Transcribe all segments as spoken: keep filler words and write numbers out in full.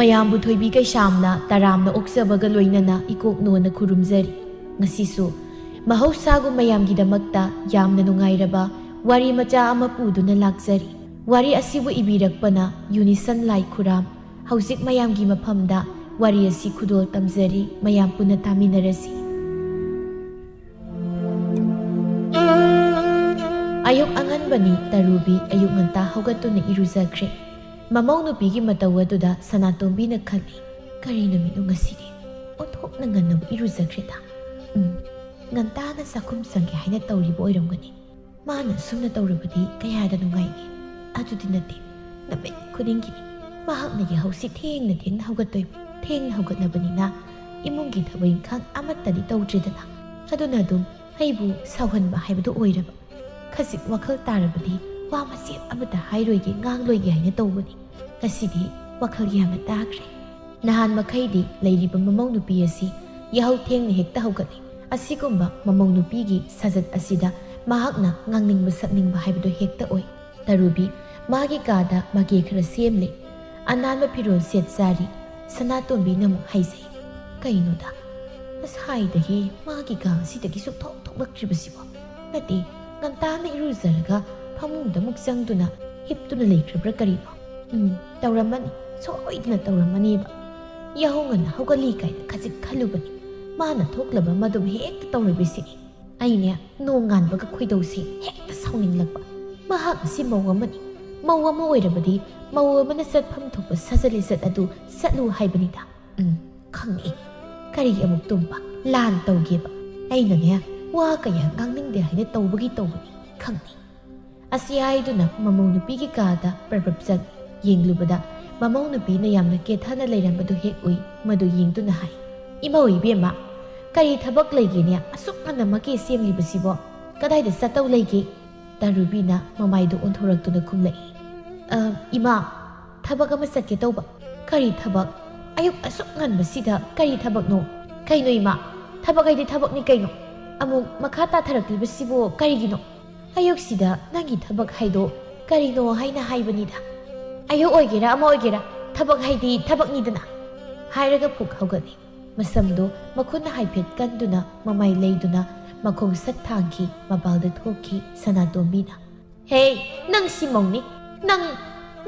ꯃꯌꯥꯝꯕꯨ ꯊꯣꯏꯕꯤ ꯀꯩꯁꯥꯝꯅ ꯇꯔꯥꯝꯅ ꯑꯣꯛꯆꯕꯒ ꯂꯣꯏꯅꯅ ꯏꯀꯣꯛ ꯅꯣꯟꯅ ꯈꯨꯔꯨꯝꯖꯔꯤ꯫ ꯉꯁꯤꯁꯨ ꯃꯍꯧꯁꯥꯒꯨꯝ ꯃꯌꯥꯝꯒꯤꯗꯃꯛꯇ ꯌꯥꯝꯅ ꯅꯨꯡꯉꯥꯏꯔꯕ ꯋꯥꯔꯤ ꯃꯆꯥ ꯑꯃ ꯄꯨꯗꯨꯅ ꯂꯥꯛꯆꯔꯤ꯫ ꯋꯥꯔꯤ ꯑꯁꯤꯕꯨ ꯏꯕꯤꯔꯛꯄꯅ ꯌꯨꯅꯤꯁꯟ ꯂꯥꯏ ꯈꯨꯔꯥꯝ꯫ ꯍꯧꯖꯤꯛ ꯃꯌꯥꯝꯒꯤ ꯃꯐꯝꯗ ꯋꯥꯔꯤ ꯑꯁꯤ ꯈꯨꯗꯣꯜ ꯇꯝꯖꯔꯤ, ꯃꯌꯥꯝ ꯄꯨꯟꯅ ꯇꯥꯃꯤꯟꯅꯔꯁꯤ꯫ ꯑꯌꯨꯛ ꯑꯉꯟꯕꯅꯤ, ꯇꯔꯨꯕꯤ ꯑꯌꯨꯛ ꯉꯟꯇꯥ ꯍꯧꯒꯠꯇꯨꯅ ꯏꯔꯨꯖꯈ꯭ꯔꯦ꯫ ꯃꯃꯧ ꯅꯨꯄꯤꯒꯤ ꯃꯇꯧ ꯑꯗꯨꯗ ꯁꯅꯥꯇꯣꯝꯕꯤꯅ ꯈꯜꯂꯤ, "ꯀꯔꯤ ꯅꯨꯃꯤꯠꯅꯣ ꯉꯁꯤꯗꯤ? ꯑꯣꯟꯊꯣꯛꯅ ꯉꯟꯅꯕꯨ ꯏꯔꯨꯖꯈ꯭ꯔꯦꯗ꯫ ꯎꯝ, ꯉꯟꯇꯥꯅ ꯆꯥꯛꯈꯨꯝ ꯆꯪꯒꯦ ꯍꯥꯏꯅ ꯇꯧꯔꯤꯕ ꯑꯣꯏꯔꯝꯒꯅꯤ꯫ ꯃꯥꯅ ꯑꯁꯨꯝꯅ ꯇꯧꯔꯕꯗꯤ ꯀꯌꯥꯗ ꯅꯨꯡꯉꯥꯏꯅꯤ?" ꯑꯗꯨꯗꯤ ꯅꯠꯇꯦ, ꯅꯨꯃꯤꯠ ꯈꯨꯗꯤꯡꯒꯤꯅꯤ꯫ ꯃꯍꯥꯛꯅ ꯌꯥꯍꯧꯁꯤ ꯊꯦꯡꯅ ꯊꯦꯡꯅ ꯍꯧꯒꯠꯇꯣꯏꯅꯤ꯫ ꯊꯦꯡꯅ ꯍꯧꯒꯠꯂꯕꯅꯤꯅ ꯏꯃꯨꯡꯒꯤ ꯊꯕꯛ ꯏꯪꯈꯥꯡ ꯑꯃꯠꯇꯗꯤ ꯇꯧꯗ꯭ꯔꯦꯗꯅ꯫ ꯑꯗꯨꯅ ꯑꯗꯨꯝ ꯑꯩꯕꯨ ꯁꯥꯎꯍꯟꯕ ꯍꯥꯏꯕꯗꯨ ꯑꯣꯏꯔꯕ꯫ ꯈꯖꯤꯛ ꯋꯥꯈꯜ ꯇꯥꯔꯕꯗꯤ ꯋꯥ ꯃꯆꯦꯠ ꯑꯃꯠꯇ ꯍꯥꯏꯔꯣꯏꯒꯦ, ꯉꯥꯡꯂꯣꯏꯒꯦ ꯍꯥꯏꯅ ꯇꯧꯕꯅꯤ꯫ ꯉꯁꯤꯗꯤ ꯋꯥꯈꯜ ꯌꯥꯝꯅ ꯇꯥꯈ꯭ꯔꯦ꯫ ꯅꯍꯥꯟ ꯃꯈꯩꯗꯤ ꯂꯩꯔꯤꯕ ꯃꯃꯧ ꯅꯨꯄꯤ ꯑꯁꯤ ꯌꯥꯍꯧ ꯊꯦꯡꯅ ꯍꯦꯛꯇ ꯍꯧꯒꯠꯂꯤ꯫ ꯑꯁꯤꯒꯨꯝꯕ ꯃꯃꯧ ꯅꯨꯄꯤꯒꯤ ꯁꯥꯖꯠ ꯑꯁꯤꯗ ꯃꯍꯥꯛꯅ ꯉꯥꯡꯅꯤꯡꯕ ꯁꯛꯅꯤꯡꯕ ꯍꯥꯏꯕꯗꯨ ꯍꯦꯛꯇ ꯑꯣꯏ꯫ ꯇꯔꯨꯕꯤ ꯃꯥꯒꯤ ꯀꯥꯗ ꯃꯥꯒꯦ ꯈꯔ ꯁꯦꯝꯂꯦ꯫ ꯑꯅꯥꯟꯕ ꯐꯤꯔꯣꯜ ꯁꯦꯠ ꯆꯥꯔꯤ꯫ ꯁꯅꯥꯇꯣꯝꯕꯤꯅ ꯑꯃꯨꯛ ꯍꯥꯏꯖꯩ, "ꯀꯩꯅꯣꯗ, ꯉꯁꯥꯏꯗꯒꯤ ꯃꯥꯒꯤ ꯀꯥ ꯑꯁꯤꯗꯒꯤ ꯁꯨꯛꯊꯣꯛ ꯊꯣꯛꯂꯛꯇ꯭ꯔꯤꯕꯁꯤꯕꯣ? ꯅꯠꯇꯦ, ꯉꯟꯇꯥꯅ ꯏꯔꯨꯖꯔꯒ ꯐꯃꯨꯡꯗ ꯑꯃꯨꯛ ꯆꯪꯗꯨꯅ ꯍꯤꯞꯇꯨꯅ ꯂꯩꯈ꯭ꯔꯕ꯭ꯔꯥ ꯀꯔꯤꯅꯣ? ꯎꯝ, ꯇꯧꯔꯝꯃꯅꯤ, ꯁꯣꯏꯗꯅ ꯇꯧꯔꯝꯃꯅꯦꯕ꯫ ꯌꯥꯍꯧ ꯉꯟꯅ ꯍꯧꯒꯠꯂꯤ ꯀꯥꯏꯅ ꯈꯖꯤꯛ ꯈꯜꯂꯨꯕꯅꯤ꯫ ꯃꯥꯅ ꯊꯣꯛꯂꯕ ꯃꯗꯨꯝ ꯍꯦꯛꯇ ꯇꯧꯔꯤꯕꯁꯤꯅꯤ꯫ ꯑꯩꯅꯦ ꯅꯣꯡꯉꯥꯟꯕꯒ ꯈꯣꯏꯗꯧꯁꯤ ꯍꯦꯛꯇ ꯁꯥꯎꯅꯤꯡꯂꯛꯄ꯫ ꯃꯍꯥꯛ ꯑꯁꯤ ꯃꯧ ꯑꯃꯅꯤ꯫ ꯃꯧ ꯑꯃ ꯑꯣꯏꯔꯕꯗꯤ ꯃꯧ ꯑꯃꯅ ꯆꯠꯐꯝ ꯊꯣꯛꯄ ꯁꯥꯖꯠ ꯂꯤꯆꯠ ꯑꯗꯨ ꯆꯠꯂꯨ ꯍꯥꯏꯕꯅꯤꯗ꯫ ꯎꯝ, ꯈꯪꯉꯦ꯫ ꯀꯔꯤꯒꯤ ꯑꯃꯨꯛ ꯇꯨꯝꯕ? ꯂꯥꯟ ꯇꯧꯒꯦꯕ꯫ ꯑꯩꯅꯅꯦ ꯋꯥ ꯀꯌꯥ ꯉꯥꯡꯅꯤꯡꯗꯦ ꯍꯥꯏꯅ ꯇꯧꯕꯒꯤ ꯇꯧꯕꯅꯤ꯫ ꯈꯪꯉꯦ꯫" ꯑꯁꯤ ꯍꯥꯏꯗꯨꯅ ꯃꯃꯧ ꯅꯨꯄꯤꯒꯤ ꯀꯥꯗ ꯄ꯭ꯔꯞ ꯄ꯭ꯔꯞ ꯆꯪ ꯌꯦꯡꯂꯨꯕꯗ ꯃꯃꯧ ꯅꯨꯄꯤꯅ ꯌꯥꯝꯅ ꯀꯦꯊꯅ ꯂꯩꯔꯝꯕꯗꯨ ꯍꯦꯛ ꯎꯏ꯫ ꯃꯗꯨ ꯌꯦꯡꯗꯨꯅ ꯍꯥꯏ, "ꯏꯃꯧ ꯏꯕꯦꯝꯃ, ꯀꯔꯤ ꯊꯕꯛ ꯂꯩꯒꯦꯅꯦ ꯑꯁꯨꯛ ꯉꯟꯅ ꯃꯀꯦ ꯁꯦꯝꯂꯤꯕꯁꯤꯕꯣ? ꯀꯗꯥꯏꯗ ꯆꯠꯇꯧ ꯂꯩꯒꯦ?" ꯇꯔꯨꯕꯤꯅ ꯃꯃꯥꯏꯗꯨ ꯑꯣꯟꯊꯣꯔꯛꯇꯨꯅ ꯈꯨꯝꯂꯛꯏ, "ꯑ, ꯏꯃꯥ, ꯊꯕꯛ ꯑꯃ ꯆꯠꯀꯦ ꯇꯧꯕ꯫" "ꯀꯔꯤ ꯊꯕꯛ? ꯑꯌꯨꯛ ꯑꯁꯨꯛ ꯉꯟꯕꯁꯤꯗ ꯀꯔꯤ ꯊꯕꯛꯅꯣ?" "ꯀꯩꯅꯣ ꯏꯃꯥ, ꯊꯕꯛ ꯍꯥꯏꯗꯤ ꯊꯕꯛꯅꯤ ꯀꯩꯅꯣ꯫ ꯑꯃꯨꯛ ꯃꯈꯥ ꯇꯥꯊꯔꯛꯂꯤꯕꯁꯤꯕꯨ ꯀꯔꯤꯒꯤꯅꯣ? ꯑꯌꯨꯛꯁꯤꯗ ꯅꯪꯒꯤ ꯊꯕꯛ ꯍꯥꯏꯗꯣ ꯀꯔꯤꯅꯣ ꯍꯥꯏꯅ ꯍꯥꯏꯕꯅꯤꯗ꯫ ꯑꯌꯨꯛ ꯑꯣꯏꯒꯦꯔꯥ ꯑꯃ ꯑꯣꯏꯒꯦꯔꯥ, ꯊꯕꯛ ꯍꯥꯏꯗꯤ ꯊꯕꯛꯅꯤꯗꯅ꯫ ꯍꯥꯏꯔꯒ ꯐꯨꯛ ꯍꯧꯒꯠꯂꯤ꯫ ꯃꯁꯝꯗꯨ ꯃꯈꯨꯠꯅ ꯍꯥꯏꯐꯦꯠ ꯀꯟꯗꯨꯅ ꯃꯃꯥꯏ ꯂꯩꯗꯨꯅ ꯃꯈꯣꯡ ꯁꯠ ꯊꯥꯡꯈꯤ, ꯃꯄꯥꯜꯗ ꯊꯣꯛꯈꯤ ꯁꯅꯥꯇꯣꯝꯕꯤꯅ꯫ "ꯍꯦ, ꯅꯪ ꯁꯤ ꯃꯧꯅꯤ꯫ ꯅꯪ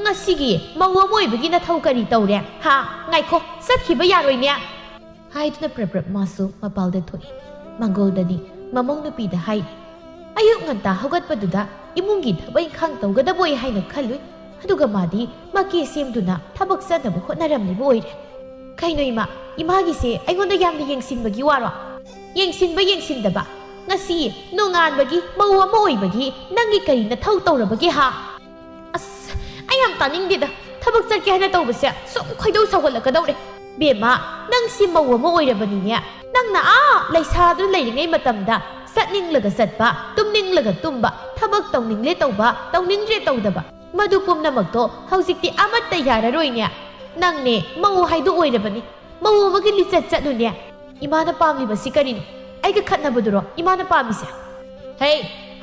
ꯉꯁꯤꯒꯤ ꯃꯧ ꯑꯃ ꯑꯣꯏꯕꯒꯤ ꯅꯊꯧ ꯀꯔꯤ ꯇꯧꯔꯦ? ꯍꯥ? ꯉꯥꯏꯈꯣ, ꯆꯠꯈꯤꯕ ꯌꯥꯔꯣꯏꯅꯦ!" ꯍꯥꯏꯗꯨꯅ ꯄ꯭ꯔꯞ ꯄ꯭ꯔꯞ ꯃꯥꯁꯨ ꯃꯄꯥꯜꯗ ꯊꯣꯛꯏ꯫ ꯃꯥꯡꯒꯣꯜꯗꯅꯤ ꯃꯃꯧ ꯅꯨꯄꯤꯗ ꯍꯥꯏꯔꯤ꯫ ꯑꯌꯨꯛ ꯉꯟꯇꯥ ꯍꯧꯒꯠꯄꯗꯨꯗ ꯏꯃꯨꯡꯒꯤ ꯊꯕꯛ ꯏꯪꯈꯥꯡ ꯇꯧꯒꯗꯕꯣꯏ ꯍꯥꯏꯅ ꯈꯜꯂꯨꯏ, ꯑꯗꯨꯒ ꯃꯥꯗꯤ ꯃꯀꯦ ꯁꯦꯝꯗꯨꯅ ꯊꯕꯛ ꯆꯠꯅꯕ ꯍꯣꯠꯅꯔꯝꯂꯤꯕ ꯑꯣꯏꯔꯦ꯫ ꯀꯩꯅꯣ ꯏꯃꯥ, ꯏꯃꯥꯒꯤꯁꯦ ꯑꯩꯉꯣꯟꯗ ꯌꯥꯝꯅ ꯌꯦꯡꯁꯤꯟꯕꯒꯤ ꯋꯥꯔꯣ? ꯌꯦꯡꯁꯤꯟꯕ ꯌꯦꯡꯁꯤꯟꯗꯕ, ꯉꯁꯤ ꯅꯣꯡꯉꯥꯟꯕꯒꯤ ꯃꯧ ꯑꯃ ꯑꯣꯏꯕꯒꯤ ꯅꯪꯒꯤ ꯀꯔꯤ ꯅꯊꯧ ꯇꯧꯔꯕꯒꯦ ꯍꯥ? ꯑꯁ, ꯑꯩ ꯌꯥꯝ ꯇꯥꯅꯤꯡꯗꯦꯗ꯫ ꯊꯕꯛ ꯆꯠꯀꯦ ꯍꯥꯏꯅ ꯇꯧꯕꯁꯦ ꯁꯨꯝ ꯈꯣꯏꯗꯧ ꯁꯧꯒꯠꯂꯛꯀꯗꯧꯔꯦ꯫ ꯕꯦꯝꯃ, ꯅꯪꯁꯤ ꯃꯧ ꯑꯃ ꯑꯣꯏꯔꯕꯅꯤꯅꯦ꯫ ꯅꯪꯅ ꯑꯥ ꯂꯩꯁꯥꯗꯨꯅ ꯂꯩꯔꯤꯉꯩ ꯃꯇꯝꯗ ꯆꯠꯅꯤꯡꯂꯒ ꯆꯠꯄ, ꯇꯨꯝꯅꯤꯡꯂꯒ ꯇꯨꯝꯕ, ꯊꯕꯛ ꯇꯧꯅꯤꯡꯂꯦ ꯇꯧꯕ, ꯇꯧꯅꯤꯡꯗ꯭ꯔꯦ ꯇꯧꯗꯕ, ꯃꯗꯨ ꯄꯨꯝꯅꯃꯛꯇꯣ ꯍꯧꯖꯤꯛꯇꯤ ꯑꯃꯠꯇ ꯌꯥꯔꯔꯣꯏꯅꯦ꯫ ꯅꯪꯅꯦ ꯃꯧ ꯍꯥꯏꯗꯣ ꯑꯣꯏꯔꯕꯅꯤ꯫ ꯃꯧ ꯑꯃꯒꯤ ꯂꯤꯆꯠ ꯆꯠꯂꯨꯅꯦ꯫ ꯏꯃꯥꯅ ꯄꯥꯝꯂꯤꯕꯁꯤ ꯀꯔꯤꯅꯣ? ꯑꯩꯒ ꯈꯠꯅꯕꯗꯨꯔꯣ ꯏꯃꯥꯅ ꯄꯥꯝꯃꯤꯁꯦ? ꯍꯦ,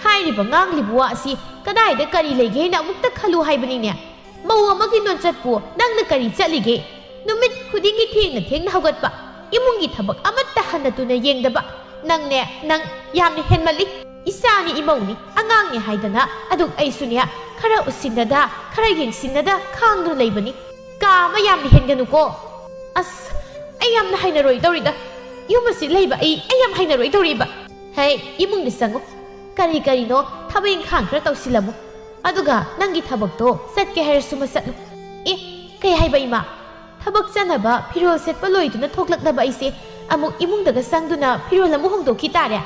ꯍꯥꯏꯔꯤꯕ ꯉꯥꯡꯂꯤꯕ ꯋꯥ ꯑꯁꯤ ꯀꯗꯥꯏꯗ ꯀꯔꯤ ꯂꯩꯒꯦ ꯍꯥꯏꯅ ꯑꯃꯨꯛꯇ ꯈꯜꯂꯨ ꯍꯥꯏꯕꯅꯤꯅꯦ꯫ ꯃꯧ ꯑꯃꯒꯤ ꯂꯣꯟꯆꯠꯄꯨ ꯅꯪꯅ ꯀꯔꯤ ꯆꯠꯂꯤꯒꯦ? ꯅꯨꯃꯤꯠ ꯈꯨꯗꯤꯡꯒꯤ ꯊꯦꯡꯅ ꯊꯦꯡꯅ ꯍꯧꯒꯠꯄ, ꯏꯃꯨꯡꯒꯤ ꯊꯕꯛ ꯑꯃꯠꯇ ꯍꯟꯅ ꯇꯨꯅ ꯌꯦꯡꯗꯕ꯫ ꯅꯪꯅꯦ, ꯅꯪ ꯌꯥꯝꯅ ꯍꯦꯟꯃꯜꯂꯤ꯫ ꯏꯆꯥꯅꯤ, ꯏꯃꯧꯅꯤ, ꯑꯉꯥꯡꯅꯤ ꯍꯥꯏꯗꯅ ꯑꯗꯨꯛ ꯑꯩꯁꯨꯅꯦ ꯈꯔ ꯎꯁꯤꯟꯅꯗ, ꯈꯔ ꯌꯦꯡꯁꯤꯟꯅꯗ ꯈꯥꯡꯗꯨꯅ ꯂꯩꯕꯅꯤ꯫ ꯀꯥ ꯑꯃ ꯌꯥꯝꯅ ꯍꯦꯟꯒꯅꯨꯀꯣ꯫ ꯑꯁ, ꯑꯩ ꯌꯥꯝꯅ ꯍꯩꯅꯔꯣꯏꯗꯧꯔꯤꯗ꯫ ꯌꯨꯝ ꯑꯁꯤ ꯂꯩꯕ ꯑꯩ, ꯑꯩ ꯌꯥꯝ ꯍꯩꯅꯔꯣꯏꯗꯧꯔꯤꯕ꯫ ꯍꯦ, ꯏꯃꯨꯡꯗ ꯆꯪꯉꯨ꯫ ꯀꯔꯤ ꯀꯔꯤꯅꯣ ꯊꯕꯛ ꯏꯪꯈꯥꯡ ꯈꯔ ꯇꯧꯁꯤꯜꯂꯝꯃꯨ꯫ ꯑꯗꯨꯒ ꯅꯪꯒꯤ ꯊꯕꯛꯇꯣ ꯆꯠꯀꯦ ꯍꯥꯏꯔꯁꯨ ꯃꯆꯠꯂꯨ꯫ ꯑꯦ, ꯀꯩ ꯍꯥꯏꯕ ꯏꯃꯥ? ꯊꯕꯛ ꯆꯠꯅꯕ ꯐꯤꯔꯣꯜ ꯁꯦꯠꯄ ꯂꯣꯏꯗꯨꯅ ꯊꯣꯛꯂꯛꯅꯕ ꯑꯩꯁꯦ ꯑꯃꯨꯛ ꯏꯃꯨꯡꯗꯒ ꯆꯪꯗꯨꯅ ꯐꯤꯔꯣꯜ ꯑꯃꯨꯛ ꯍꯣꯡꯗꯣꯛꯈꯤ ꯇꯥꯔꯦ?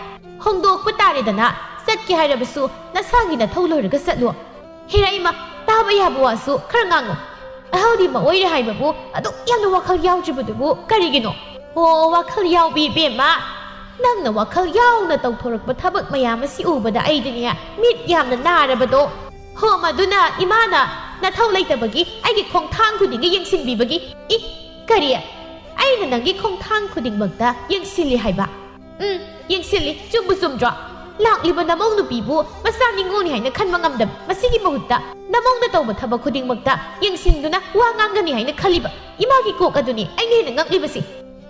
ꯍꯣꯡꯗꯣꯛꯄ ꯇꯥꯔꯦꯗꯅ꯫ ꯆꯠꯀꯦ ꯍꯥꯏꯔꯕꯁꯨ ꯅꯁꯥꯒꯤ ꯅꯊꯧ ꯂꯣꯏꯔꯒ ꯆꯠꯂꯨ꯫ ꯍꯦꯔꯥ ꯏꯃꯥ, ꯇꯥꯕ ꯌꯥꯕ ꯋꯥꯁꯨ ꯈꯔ ꯉꯥꯡꯉꯨ꯫ ꯑꯍꯜꯗꯤ ꯃꯑꯣꯏꯔꯦ ꯍꯥꯏꯕꯕꯨ ꯑꯗꯨꯛ ꯌꯥꯝꯅ ꯋꯥꯈꯜ ꯌꯥꯎꯗ꯭ꯔꯤꯕꯗꯨꯕꯨ ꯀꯔꯤꯒꯤꯅꯣ? ꯑꯣ, ꯋꯥꯈꯜ ꯌꯥꯎꯕꯤ ꯏꯕꯦꯝꯃ, ꯅꯪꯅ ꯋꯥꯈꯜ ꯌꯥꯎꯅ ꯇꯧꯊꯣꯔꯛꯄ ꯊꯕꯛ ꯃꯌꯥꯝ ꯑꯁꯤ ꯎꯕꯗ ꯑꯩꯗꯤꯅꯦ ꯃꯤꯠ ꯌꯥꯝꯅ ꯅꯥꯔꯕꯗꯣ꯫ ꯍꯣ, ꯃꯗꯨꯅ ꯏꯃꯥꯅ ꯅꯊꯧ ꯂꯩꯇꯕꯒꯤ ꯑꯩꯒꯤ ꯈꯣꯡꯊꯥꯡ ꯈꯨꯗꯤꯡꯒꯤ ꯌꯦꯡꯁꯤꯟꯕꯤꯕꯒꯤ꯫ ꯏ, ꯀꯔꯤ? ꯑꯩꯅ ꯅꯪꯒꯤ ꯈꯣꯡꯊꯥꯡ ꯈꯨꯗꯤꯡꯃꯛꯇ ꯌꯦꯡꯁꯤꯜꯂꯤ ꯍꯥꯏꯕ? ꯎꯝ, ꯌꯦꯡꯁꯤꯜꯂꯤ, ꯆꯨꯝꯕꯨ ꯆꯨꯝꯗ꯭ꯔꯣ? ꯂꯥꯛꯂꯤꯕ ꯅꯃꯧ ꯅꯨꯄꯤꯕꯨ ꯃꯆꯥ ꯅꯤꯉꯣꯜꯅꯤ ꯍꯥꯏꯅ ꯈꯟꯕ ꯉꯝꯗꯕ, ꯃꯁꯤꯒꯤ ꯃꯍꯨꯠꯇ ꯅꯃꯧꯅ ꯇꯧꯕ ꯊꯕꯛ ꯈꯨꯗꯤꯡꯃꯛꯇ ꯌꯦꯡꯁꯤꯟꯗꯨꯅ ꯋꯥ ꯉꯥꯡꯒꯅꯤ ꯍꯥꯏꯅ ꯈꯜꯂꯤꯕ ꯏꯃꯥꯒꯤ ꯀꯣꯛ ꯑꯗꯨꯅꯤ ꯑꯩꯅ ꯍꯦꯟꯅ ꯉꯛꯂꯤꯕꯁꯤ꯫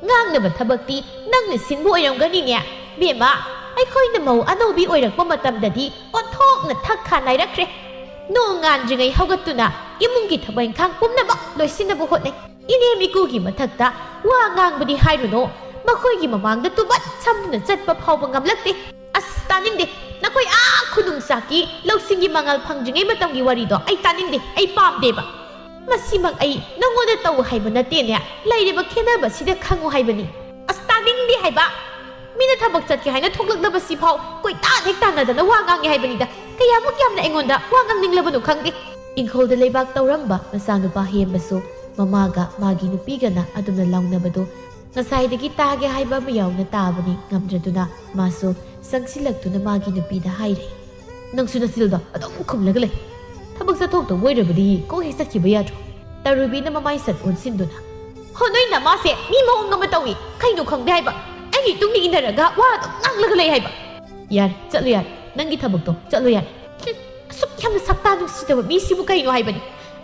ꯉꯥꯡꯅꯕ ꯊꯕꯛꯇꯤ ꯅꯪꯅ ꯁꯤꯟꯕ ꯑꯣꯏꯔꯝꯒꯅꯤꯅꯦ꯫ ꯕꯦꯝꯃ, ꯑꯩꯈꯣꯏꯅ ꯃꯧ ꯑꯅꯧꯕꯤ ꯑꯣꯏꯔꯛꯄ ꯃꯇꯝꯗꯗꯤ ꯑꯣꯟꯊꯣꯛꯅ ꯊꯛ ꯈꯥ ꯅꯥꯏꯔꯛꯈ꯭ꯔꯦ꯫ ꯅꯣꯡ ꯉꯥꯟꯗ꯭ꯔꯤꯉꯩ ꯍꯧꯒꯠꯇꯨꯅ ꯏꯃꯨꯡꯒꯤ ꯊꯕꯛ ꯏꯪꯈꯥꯡ ꯄꯨꯝꯅꯃꯛ ꯂꯣꯏꯁꯤꯟꯅꯕ ꯍꯣꯠꯅꯩ꯫ ꯏꯅꯦꯝ ꯏꯀꯨꯒꯤ ꯃꯊꯛꯇ ꯋꯥ ꯉꯥꯡꯕꯗꯤ ꯍꯥꯏꯔꯨꯅꯨ, ꯃꯈꯣꯏꯒꯤ ꯃꯃꯥꯡꯗ ꯇꯨꯕꯠ ꯁꯝꯗꯨꯅ ꯆꯠꯄ ꯐꯥꯎꯕ ꯉꯝꯂꯛꯇꯦ꯫ ꯑꯁ, ꯇꯥꯅꯤꯡꯗꯦ꯫ ꯅꯈꯣꯏ ꯑꯥ ꯈꯨꯅꯨꯡ ꯆꯥꯛꯀꯤ ꯂꯧꯁꯤꯡꯒꯤ ꯃꯉꯥꯜ ꯐꯪꯗ꯭ꯔꯤꯉꯩ ꯃꯇꯝꯒꯤ ꯋꯥꯔꯤꯗꯣ ꯑꯩ ꯇꯥꯅꯤꯡꯗꯦ, ꯑꯩ ꯄꯥꯝꯗꯦꯕ꯫ ꯃꯁꯤꯃꯛ ꯑꯩ ꯅꯉꯣꯟꯗ ꯇꯧ ꯍꯥꯏꯕ ꯅꯠꯇꯦꯅꯦ, ꯂꯩꯔꯤꯕ ꯈꯦꯠꯅꯕꯁꯤꯗ ꯈꯪꯉꯨ ꯍꯥꯏꯕꯅꯤ꯫ ꯑꯁ, ꯇꯥꯅꯤꯡꯗꯦ ꯍꯥꯏꯕ꯫ ꯃꯤꯅ ꯊꯕꯛ ꯆꯠꯀꯦ ꯍꯥꯏꯅ ꯊꯣꯛꯂꯛꯂꯕꯁꯤ ꯐꯥꯎ ꯀꯣꯏꯇꯥꯟ ꯍꯦꯛ ꯇꯥꯟꯅꯗꯅ ꯋꯥ ꯉꯥꯡꯉꯦ ꯍꯥꯏꯕꯅꯤꯗ꯫ ꯀꯌꯥꯃꯨꯛ ꯌꯥꯝꯅ ꯑꯩꯉꯣꯟꯗ ꯋꯥ ꯉꯥꯡꯅꯤꯡꯂꯕꯅꯣ ꯈꯪꯗꯦ꯫ ꯏꯪꯈꯣꯜꯗ ꯂꯩꯕꯥꯛ ꯇꯧꯔꯝꯕ ꯃꯆꯥꯅꯨꯄꯥ ꯍꯦꯝꯕꯁꯨ ꯃꯃꯥꯒ ꯃꯥꯒꯤ ꯅꯨꯄꯤꯒꯅ ꯑꯗꯨꯝꯅ ꯂꯥꯎꯅꯕꯗꯨ ꯉꯁꯥꯏꯗꯒꯤ ꯇꯥꯒꯦ ꯍꯥꯏꯕ ꯑꯃ ꯌꯥꯎꯅ ꯇꯥꯕꯅꯤ ꯉꯝꯗ꯭ꯔꯗꯨꯅ ꯃꯥꯁꯨ ꯆꯪꯁꯤꯜꯂꯛꯇꯨꯅ ꯃꯥꯒꯤ ꯅꯨꯄꯤꯗ ꯍꯥꯏꯔꯦ꯫ "ꯅꯪꯁꯨ ꯅꯆꯤꯜꯗꯣ ꯑꯗꯨꯝ ꯈꯨꯝꯂꯒ ꯂꯩ꯫ ꯊꯕꯛ ꯆꯠꯊꯣꯛꯇꯧꯕ ꯑꯣꯏꯔꯕꯗꯤ ꯀꯣꯛ ꯍꯦꯛ ꯆꯠꯈꯤꯕ ꯌꯥꯗ꯭ꯔꯣ?" ꯇꯔꯨꯕꯤꯅ ꯃꯃꯥꯏ ꯁꯠ ꯑꯣꯟꯁꯤꯟꯗꯨꯅ, "ꯍꯣ, ꯅꯣꯏ ꯅꯃꯥꯁꯦ ꯃꯤ ꯃꯑꯣꯡ ꯑꯃ ꯇꯧꯏ꯫ ꯀꯩꯅꯣ ꯈꯪꯗꯦ ꯍꯥꯏꯕ꯫ ꯑꯩꯒꯤ ꯏꯇꯨꯡꯗ ꯏꯟꯅꯔꯒ ꯋꯥ ꯑꯗꯨꯝ ꯉꯥꯡꯂꯒ ꯂꯩ ꯍꯥꯏꯕ꯫" "ꯌꯥꯔꯦ, ꯆꯠꯂꯣ ꯌꯥꯔꯦ꯫ ꯅꯪꯒꯤ ꯊꯕꯛꯇꯣ ꯆꯠꯂꯣ ꯌꯥꯔꯦ꯫" "ꯍꯨꯝ, ꯑꯁꯨꯛ ꯌꯥꯝꯅ ꯁꯛꯇꯥ ꯅꯨꯡꯁꯤꯗꯕ ꯃꯤꯁꯤꯕꯨ ꯀꯩꯅꯣ ꯍꯥꯏꯕꯅꯤ꯫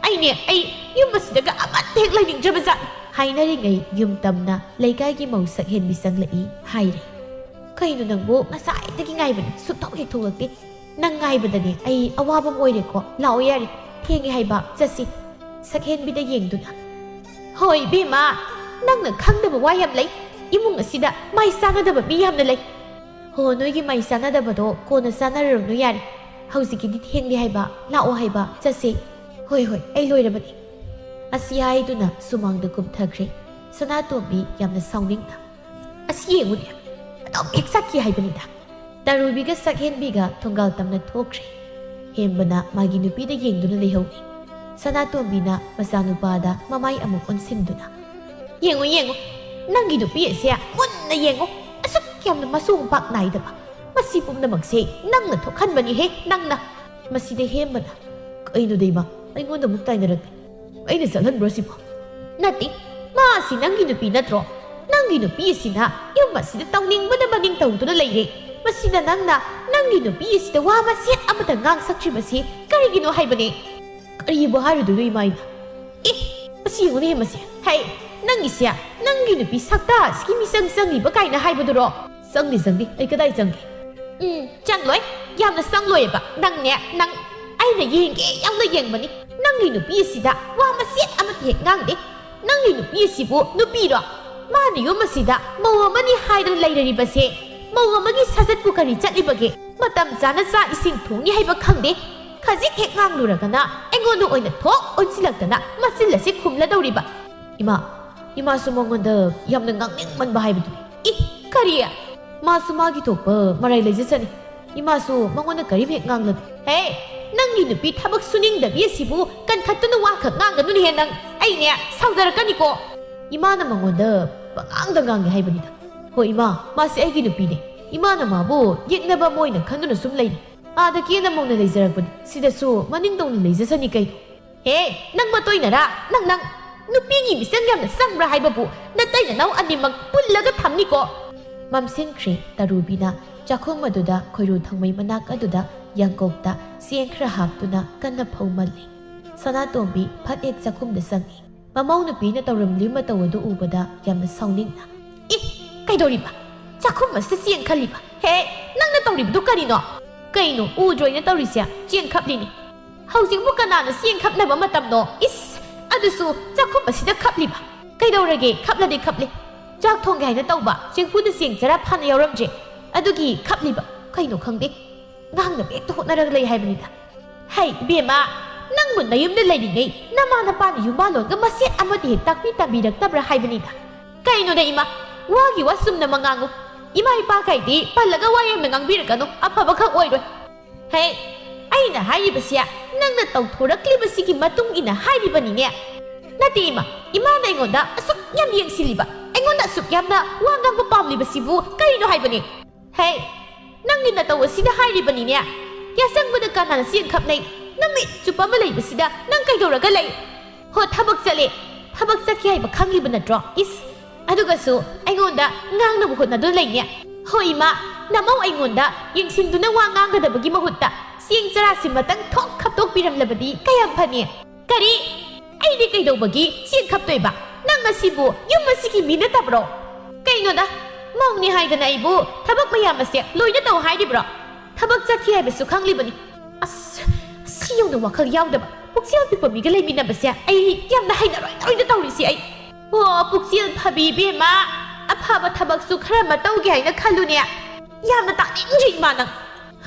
ꯑꯩꯅꯦ, ꯑꯩ ꯌꯨꯝ ꯑꯁꯤꯗꯒ ꯑꯃꯠꯇ ꯍꯦꯛ ꯂꯩꯅꯤꯡꯗ꯭ꯔꯕ ꯖꯥꯠꯅꯤ꯫" ꯍꯥꯏꯅꯔꯤꯉꯩ ꯌꯨꯝ ꯇꯝꯅ ꯂꯩꯀꯥꯏꯒꯤ ꯃꯧ ꯁꯛꯍꯦꯟꯕꯤ ꯆꯪꯂꯛꯏ ꯍꯥꯏꯔꯦ꯫ "ꯀꯩꯅꯣ ꯅꯪꯕꯨ? ꯉꯁꯥꯏꯗꯒꯤ ꯉꯥꯏꯕꯅꯤ, ꯁꯨꯛꯊꯣꯛ ꯍꯦꯛ ꯊꯣꯛꯂꯛꯇꯦ꯫ ꯅꯪ ꯉꯥꯏꯕꯗꯅꯦ ꯑꯩ ꯑꯋꯥꯕ ꯑꯃ ꯑꯣꯏꯔꯦꯀꯣ꯫ ꯂꯥꯛꯑꯣ ꯌꯥꯔꯦ, ꯊꯦꯡꯉꯦ ꯍꯥꯏꯕ, ꯆꯠꯁꯤ꯫" ꯁꯛꯍꯦꯟꯕꯤꯗ ꯌꯦꯡꯗꯨꯅ, "ꯍꯣꯏ ꯏꯕꯦꯝꯃ, ꯅꯪꯅ ꯈꯪꯗꯕ ꯋꯥ ꯌꯥꯝ ꯂꯩ꯫ ꯏꯃꯨꯡ ꯑꯁꯤꯗ ꯃꯥꯏ ꯆꯥꯟꯅꯗꯕ ꯃꯤ ꯌꯥꯝꯅ ꯂꯩ꯫ ꯍꯣ, ꯅꯣꯏꯒꯤ ꯃꯥꯏ ꯆꯥꯟꯅꯗꯕꯗꯣ ꯀꯣꯟꯅ ꯆꯥꯟꯅꯔꯨꯔꯅꯨ ꯌꯥꯔꯦ꯫ ꯍꯧꯖꯤꯛꯀꯤꯗꯤ ꯊꯦꯡꯂꯦ ꯍꯥꯏꯕ, ꯂꯥꯛꯑꯣ ꯍꯥꯏꯕ, ꯆꯠꯁꯦ꯫" "ꯍꯣꯏ, ꯍꯣꯏ, ꯑꯩ ꯂꯣꯏꯔꯕꯅꯤ꯫" ꯑꯁꯤ ꯍꯥꯏꯗꯨꯅ ꯁꯨꯃꯥꯡꯗ ꯀꯨꯝꯊꯈ꯭ꯔꯦ ꯁꯅꯥꯇꯣꯝꯕꯤ ꯌꯥꯝꯅ ꯁꯥꯎꯅꯤꯡꯅ꯫ "ꯑꯁꯤ ꯌꯦꯡꯉꯨꯅꯦ, ꯑꯗꯨꯝ ꯍꯦꯛ ꯆꯠꯈꯤ ꯍꯥꯏꯕꯅꯤꯗ꯫" ꯇꯔꯨꯕꯤꯒ ꯁꯛꯍꯦꯟꯕꯤꯒ ꯊꯣꯡꯒꯥꯜ ꯇꯝꯅ ꯊꯣꯛꯈ꯭ꯔꯦ꯫ ꯍꯦꯝꯕꯅ ꯃꯥꯒꯤ ꯅꯨꯄꯤꯗ ꯌꯦꯡꯗꯨꯅ ꯂꯩꯍꯧꯏ꯫ ꯁꯅꯥꯇꯣꯝꯕꯤꯅ ꯃꯆꯥꯅꯨꯄꯥꯗ ꯃꯃꯥꯏ ꯑꯃꯨꯛ ꯑꯣꯟꯁꯤꯟꯗꯨꯅ, "ꯌꯦꯡꯉꯨ, ꯌꯦꯡꯉꯨ, ꯅꯪꯒꯤ ꯅꯨꯄꯤ ꯑꯁꯦ ꯃꯨꯟꯅ ꯌꯦꯡꯉꯨ꯫ ꯑꯁꯨꯛ ꯌꯥꯝꯅ ꯃꯆꯣꯡ ꯄꯥꯛ ꯅꯥꯏꯗꯕ꯫ ꯃꯁꯤ ꯄꯨꯝꯅꯃꯛꯁꯦ ꯅꯪꯅ ꯊꯣꯛꯍꯟꯕꯅꯤꯍꯦ, ꯅꯪꯅ꯫" ꯃꯁꯤꯗ ꯍꯦꯝꯕꯅ, "ꯀꯩꯅꯣꯗ ꯏꯃꯥ, ꯑꯩꯉꯣꯟꯗ ꯑꯃꯨꯛ ꯇꯥꯏꯅꯔꯛꯂꯦ꯫ ꯑꯩꯅ ꯆꯠꯍꯟꯕ꯭ꯔꯣ ꯁꯤꯕꯣ?" "ꯅꯠꯇꯦ, ꯃꯥ ꯑꯁꯤ ꯅꯪꯒꯤ ꯅꯨꯄꯤ ꯅꯠꯇ꯭ꯔꯣ? ꯅꯪ ꯅꯪꯒꯤ ꯅꯨꯄꯤ ꯑꯁꯤꯅ ꯌꯨꯝ ꯑꯁꯤꯗ ꯇꯧꯅꯤꯡꯕꯅ ꯃꯅꯤꯡ ꯇꯧꯗꯨꯅ ꯂꯩꯔꯦ꯫ ꯃꯁꯤꯗ ꯅꯪꯅ ꯅꯪꯒꯤ ꯅꯨꯄꯤ ꯑꯁꯤꯗ ꯋꯥ ꯃꯆꯦꯠ ꯑꯃꯇ ꯉꯥꯡꯁꯛꯇ꯭ꯔꯤꯕꯁꯤ ꯀꯔꯤꯒꯤꯅꯣ ꯍꯥꯏꯕꯅꯦ? ꯀꯔꯤꯕꯨ ꯍꯥꯏꯔꯨꯗꯣꯏꯅꯣ ꯏꯃꯥ ꯑꯩꯅ? ꯑꯦ, ꯃꯁꯤ ꯌꯦꯡꯉꯨꯅꯦ ꯃꯁꯤ꯫ ꯍꯩ, ꯅꯪꯒꯤꯁꯦ, ꯅꯪꯒꯤ ꯅꯨꯄꯤ ꯁꯛꯇꯥ ꯑꯁꯤꯒꯤ ꯃꯤꯆꯪ ꯆꯪꯉꯤꯕ ꯀꯥꯏꯅ ꯍꯥꯏꯕꯗꯨꯔꯣ? ꯆꯪꯗꯦ, ꯆꯪꯗꯦ꯫ ꯑꯩ ꯀꯗꯥꯏ ꯆꯪꯒꯦ? ꯎꯝ, ꯆꯪꯂꯣꯏ꯫ ꯌꯥꯝꯅ ꯆꯪꯂꯣꯏꯕ꯫ ꯅꯪꯅꯦ, ꯅꯪ, ꯑꯩꯅ ꯌꯦꯡꯒꯦ ꯌꯥꯝꯅ ꯌꯦꯡꯕꯅꯤ꯫ ꯅꯪꯒꯤ ꯅꯨꯄꯤ ꯑꯁꯤꯗ ꯋꯥ ꯃꯆꯦꯠ ꯑꯃꯠꯇ ꯍꯦꯛ ꯉꯥꯡꯗꯦ꯫ ꯅꯪꯒꯤ ꯅꯨꯄꯤ ꯑꯁꯤꯕꯨ ꯅꯨꯄꯤꯔꯣ? ꯃꯥꯅ ꯌꯨꯝ ꯑꯁꯤꯗ ꯃꯧ ꯑꯃꯅꯤ ꯍꯥꯏꯗꯅ ꯂꯩꯔꯔꯤꯕꯁꯦ, ꯃꯧ ꯑꯃꯒꯤ ꯁꯥꯖꯠꯄꯨ ꯀꯔꯤ ꯆꯠꯂꯤꯕꯒꯦ? ꯃꯇꯝ ꯆꯥꯅ ꯆꯥꯛ ꯏꯁꯤꯡ ꯊꯣꯡꯉꯤ ꯍꯥꯏꯕ ꯈꯪꯗꯦ꯫ ꯈꯖꯤꯛ ꯍꯦꯛ ꯉꯥꯡꯂꯨꯔꯒꯅ ꯑꯩꯉꯣꯟꯗ ꯑꯣꯏꯅ ꯊꯣꯛ ꯑꯣꯟꯁꯤꯜꯂꯛꯇꯅ ꯃꯆꯤꯜ ꯑꯁꯤ ꯈꯨꯝꯂꯗꯧꯔꯤꯕ꯫ ꯏꯃꯥ, ꯏꯃꯥꯁꯨ ꯃꯉꯣꯟꯗ ꯌꯥꯝꯅ ꯉꯥꯡꯅꯤꯡꯃꯟꯕ ꯍꯥꯏꯕꯗꯨꯅꯤ꯫ ꯏ, ꯀꯔꯤ? ꯃꯥꯁꯨ ꯃꯥꯒꯤ ꯊꯣꯛꯄ ꯃꯔꯥꯏ ꯂꯩꯖꯁꯅꯤ꯫ ꯏꯃꯥꯁꯨ ꯃꯉꯣꯟꯗ ꯀꯔꯤꯝ ꯍꯦꯛ ꯉꯥꯡꯂꯅꯨ꯫ ꯍꯦ, ꯅꯪꯒꯤ ꯅꯨꯄꯤ ꯊꯕꯛ ꯁꯨꯅꯤꯡꯗꯕꯤ ꯑꯁꯤꯕꯨ ꯀꯟꯈꯠꯇꯨꯅ ꯋꯥ ꯈꯛ ꯉꯥꯡꯒꯅꯨꯅꯦꯍꯦ ꯅꯪ꯫ ꯑꯩꯅꯦ, ꯁꯥꯎꯖꯔꯛꯀꯅꯤꯀꯣ꯫ ꯏꯃꯥꯅ ꯃꯉꯣꯟꯗ ꯄꯉꯥꯡꯗ ꯉꯥꯡꯉꯦ ꯍꯥꯏꯕꯅꯤꯗ꯫ ꯍꯣꯏ ꯏꯃꯥ, ꯃꯥꯁꯦ ꯑꯩꯒꯤ ꯅꯨꯄꯤꯅꯦ꯫ ꯏꯃꯥꯅ ꯃꯥꯕꯨ ꯌꯦꯛꯅꯕ ꯑꯃ ꯑꯣꯏꯅ ꯈꯟꯗꯨꯅ ꯁꯨꯝ ꯂꯩꯔꯤ꯫ ꯑꯥꯗ ꯀꯦꯅ ꯃꯧꯅ ꯂꯩꯖꯔꯛꯄꯅꯤ, ꯁꯤꯗꯁꯨ ꯃꯅꯤꯡ ꯇꯧꯅ ꯂꯩꯖꯁꯅꯤ ꯀꯩꯅꯣ꯫ ꯍꯦ, ꯅꯪ ꯃꯇꯣꯏꯅꯔꯥ? ꯅꯪ, ꯅꯪ ꯅꯨꯄꯤꯒꯤ ꯃꯤꯆꯪ ꯌꯥꯝꯅ ꯆꯪꯕ꯭ꯔꯥ ꯍꯥꯏꯕꯕꯨ ꯅꯇꯩ ꯅꯅꯥꯎ ꯑꯅꯤꯃꯛ ꯄꯨꯜꯂꯒ ꯊꯝꯅꯤꯀꯣ꯫ ꯃꯝꯁꯤꯟꯈ꯭ꯔꯦ ꯇꯔꯨꯕꯤꯅ ꯆꯥꯛꯈꯨꯝ ꯑꯗꯨꯗ ꯈꯣꯏꯔꯨ ꯊꯥꯡꯃꯩ ꯃꯅꯥꯛ ꯑꯗꯨꯗ ꯌꯥꯡꯀꯣꯛꯇ ꯆꯦꯡ ꯈꯔ ꯍꯥꯞꯇꯨꯅ ꯀꯟꯅ ꯐꯧꯃꯜꯂꯤ꯫ ꯁꯅꯥꯇꯣꯝꯕꯤ ꯐꯠ ꯍꯦꯛ ꯆꯥꯛꯈꯨꯝꯗ ꯆꯪꯉꯤ꯫ ꯃꯃꯧ ꯅꯨꯄꯤꯅ ꯇꯧꯔꯝꯂꯤꯕ ꯃꯇꯧ ꯑꯗꯨ ꯎꯕꯗ ꯌꯥꯝꯅ ꯁꯥꯎꯅꯤꯡꯅ, "ꯏ, ꯀꯩꯗꯧꯔꯤꯕ? ꯆꯥꯛꯈꯨꯝ ꯑꯁꯤꯗ ꯆꯦꯡ ꯈꯜꯂꯤꯕ? ꯍꯦ, ꯅꯪꯅ ꯇꯧꯔꯤꯕꯗꯨ ꯀꯔꯤꯅꯣ? ꯀꯩꯅꯣ, ꯎꯗ꯭ꯔꯣ ꯑꯩꯅ ꯇꯧꯔꯤꯁꯦ? ꯆꯦꯡ ꯈꯞꯂꯤꯅꯤ꯫ ꯍꯧꯖꯤꯛꯄꯨ ꯀꯅꯥꯅ ꯆꯦꯡ ꯈꯞꯅꯕ ꯃꯇꯝꯅꯣ? ꯏꯁ, ꯑꯗꯨꯁꯨ ꯆꯥꯛꯈꯨꯝ ꯑꯁꯤꯗ ꯈꯞꯂꯤꯕ? ꯀꯩꯗꯧꯔꯒꯦ? ꯈꯞꯂꯗꯤ ꯈꯞꯂꯦ꯫ ꯆꯥꯛ ꯊꯣꯡꯒꯦ ꯍꯥꯏꯅ ꯇꯧꯕ, ꯆꯦꯡꯐꯨꯗ ꯆꯦꯡ ꯆꯔꯥ ꯐꯥꯅ ꯌꯥꯎꯔꯝꯗ꯭ꯔꯦ꯫ ꯑꯗꯨꯒꯤ ꯈꯞꯂꯤꯕ꯫ ꯀꯩꯅꯣ ꯈꯪꯗꯦ꯫ ꯉꯥꯡꯅꯕ ꯍꯦꯛꯇ ꯍꯣꯠꯅꯔꯒ ꯂꯩ ꯍꯥꯏꯕꯅꯤꯗ꯫ ꯍꯩ, ꯏꯕꯦꯝꯃ, ꯅꯪꯕꯨ ꯅꯌꯨꯝꯗ ꯂꯩꯔꯤꯉꯩ ꯅꯃꯥ ꯅꯄꯥꯅ ꯌꯨꯝꯕꯥꯜꯂꯣꯟꯒ ꯃꯆꯦꯠ ꯑꯃꯠꯇ ꯍꯦꯛ ꯇꯥꯛꯄꯤ ꯇꯝꯕꯤꯔꯛꯇꯕ꯭ꯔꯥ ꯍꯥꯏꯕꯅꯤꯗ? ꯀꯩꯅꯣꯗ ꯏꯃꯥ, ꯋꯥꯒꯤ ꯋꯥ ꯆꯨꯝꯅ ꯃꯉꯥꯡꯉꯨ꯫ ꯏꯃꯥ ꯏꯄꯥ ꯀꯩꯗꯤ ꯄꯜꯂꯒ ꯋꯥ ꯌꯥꯝꯅ ꯉꯥꯡꯕꯤꯔꯛꯀꯅꯨ, ꯑꯐꯕꯈꯛ ꯑꯣꯏꯔꯣꯏ꯫ ꯍꯦ, ꯑꯩꯅ ꯍꯥꯏꯔꯤꯕꯁꯦ ꯅꯪꯅ ꯇꯧꯊꯣꯔꯛꯂꯤꯕꯁꯤꯒꯤ ꯃꯇꯨꯡ ꯏꯟꯅ ꯍꯥꯏꯔꯤꯕꯅꯤꯅꯦ꯫ ꯅꯠꯇꯦ ꯏꯃꯥ, ꯏꯃꯥꯅ ꯑꯩꯉꯣꯟꯗ ꯑꯁꯨꯛ ꯌꯥꯝ ꯌꯦꯡꯁꯤꯜꯂꯤꯕ, ꯑꯩꯉꯣꯟꯗ ꯑꯁꯨꯛ ꯌꯥꯝꯅ ꯋꯥ ꯉꯥꯡꯕ ꯄꯥꯝꯂꯤꯕꯁꯤꯕꯨ ꯀꯔꯤꯅꯣ ꯍꯥꯏꯕꯅꯦ? ꯍꯦ, ꯅꯪꯒꯤ ꯅꯇꯧ ꯑꯁꯤꯅ ꯍꯥꯏꯔꯤꯕꯅꯤꯅꯦ꯫ ꯌꯥꯆꯪꯕꯗ ꯀꯅꯥꯅ ꯆꯦꯡ ꯈꯞꯅꯩ? ꯅꯨꯃꯤꯠ ꯆꯨꯞꯄ ꯑꯃ ꯂꯩꯕꯁꯤꯗ ꯅꯪ ꯀꯩꯗꯧꯔꯒ ꯂꯩ? ꯍꯣ, ꯊꯕꯛ ꯆꯠꯂꯦ꯫ ꯊꯕꯛ ꯆꯠꯀꯦ ꯍꯥꯏꯕ ꯈꯪꯂꯤꯕ ꯅꯠꯇ꯭ꯔꯣ? ꯏꯁ, ꯑꯗꯨꯒꯁꯨ ꯑꯩꯉꯣꯟꯗ ꯉꯥꯡꯅꯕ ꯍꯣꯠꯅꯗꯨꯅ ꯂꯩꯅꯦ꯫ ꯍꯣꯏ ꯏꯃꯥ, ꯅꯃꯧ ꯑꯩꯉꯣꯟꯗ ꯌꯦꯡꯁꯤꯟꯗꯨꯅ ꯋꯥ ꯉꯥꯡꯒꯗꯕꯒꯤ ꯃꯍꯨꯠꯇ ꯆꯦꯡ ꯆꯔꯥꯁꯤꯃꯇꯪ ꯊꯣꯛ ꯈꯞꯇꯣꯛꯄꯤꯔꯝꯂꯕꯗꯤ ꯀꯌꯥꯝ ꯐꯅꯤ꯫ ꯀꯔꯤ? ꯑꯩꯗꯤ ꯀꯩꯗꯧꯕꯒꯤ ꯆꯦꯡ ꯈꯞꯇꯣꯏꯕ? ꯅꯪ ꯑꯁꯤꯕꯨ ꯌꯨꯝ ꯑꯁꯤꯒꯤ ꯃꯤ ꯅꯠꯇꯕ꯭ꯔꯣ? ꯀꯩꯅꯣꯗ, ꯃꯧꯅꯤ ꯍꯥꯏꯗꯅ ꯑꯩꯕꯨ ꯊꯕꯛ ꯃꯌꯥꯝ ꯑꯁꯦ ꯂꯣꯏꯅ ꯇꯧ ꯍꯥꯏꯔꯤꯕ꯭ꯔꯣ? ꯊꯕꯛ ꯆꯠꯈꯤ ꯍꯥꯏꯕꯁꯨ ꯈꯪꯂꯤꯕꯅꯤ꯫ ꯑꯁ, ꯑꯁꯤ ꯌꯧꯅ ꯋꯥꯈꯜ ꯌꯥꯎꯗꯕ ꯄꯨꯛꯆꯦꯜ ꯄꯤꯛꯄ ꯃꯤꯒ ꯂꯩꯃꯤꯟꯅꯕꯁꯦ ꯑꯩ ꯌꯥꯝꯅ ꯍꯩꯅꯔꯣꯏꯗꯧꯔꯤꯗ ꯇꯧꯔꯤꯁꯤ ꯑꯩ꯫ ꯑꯣ, ꯄꯨꯛꯆꯦꯜ ꯐꯕꯤ ꯏꯕꯦꯝꯃ, ꯑꯐꯕ ꯊꯕꯛꯁꯨ ꯈꯔ ꯑꯃ ꯇꯧꯒꯦ ꯍꯥꯏꯅ ꯈꯜꯂꯨꯅꯦ꯫ ꯌꯥꯝꯅ ꯇꯥꯅꯤꯡꯗ꯭ꯔꯤ ꯏꯃꯥ ꯅꯪ꯫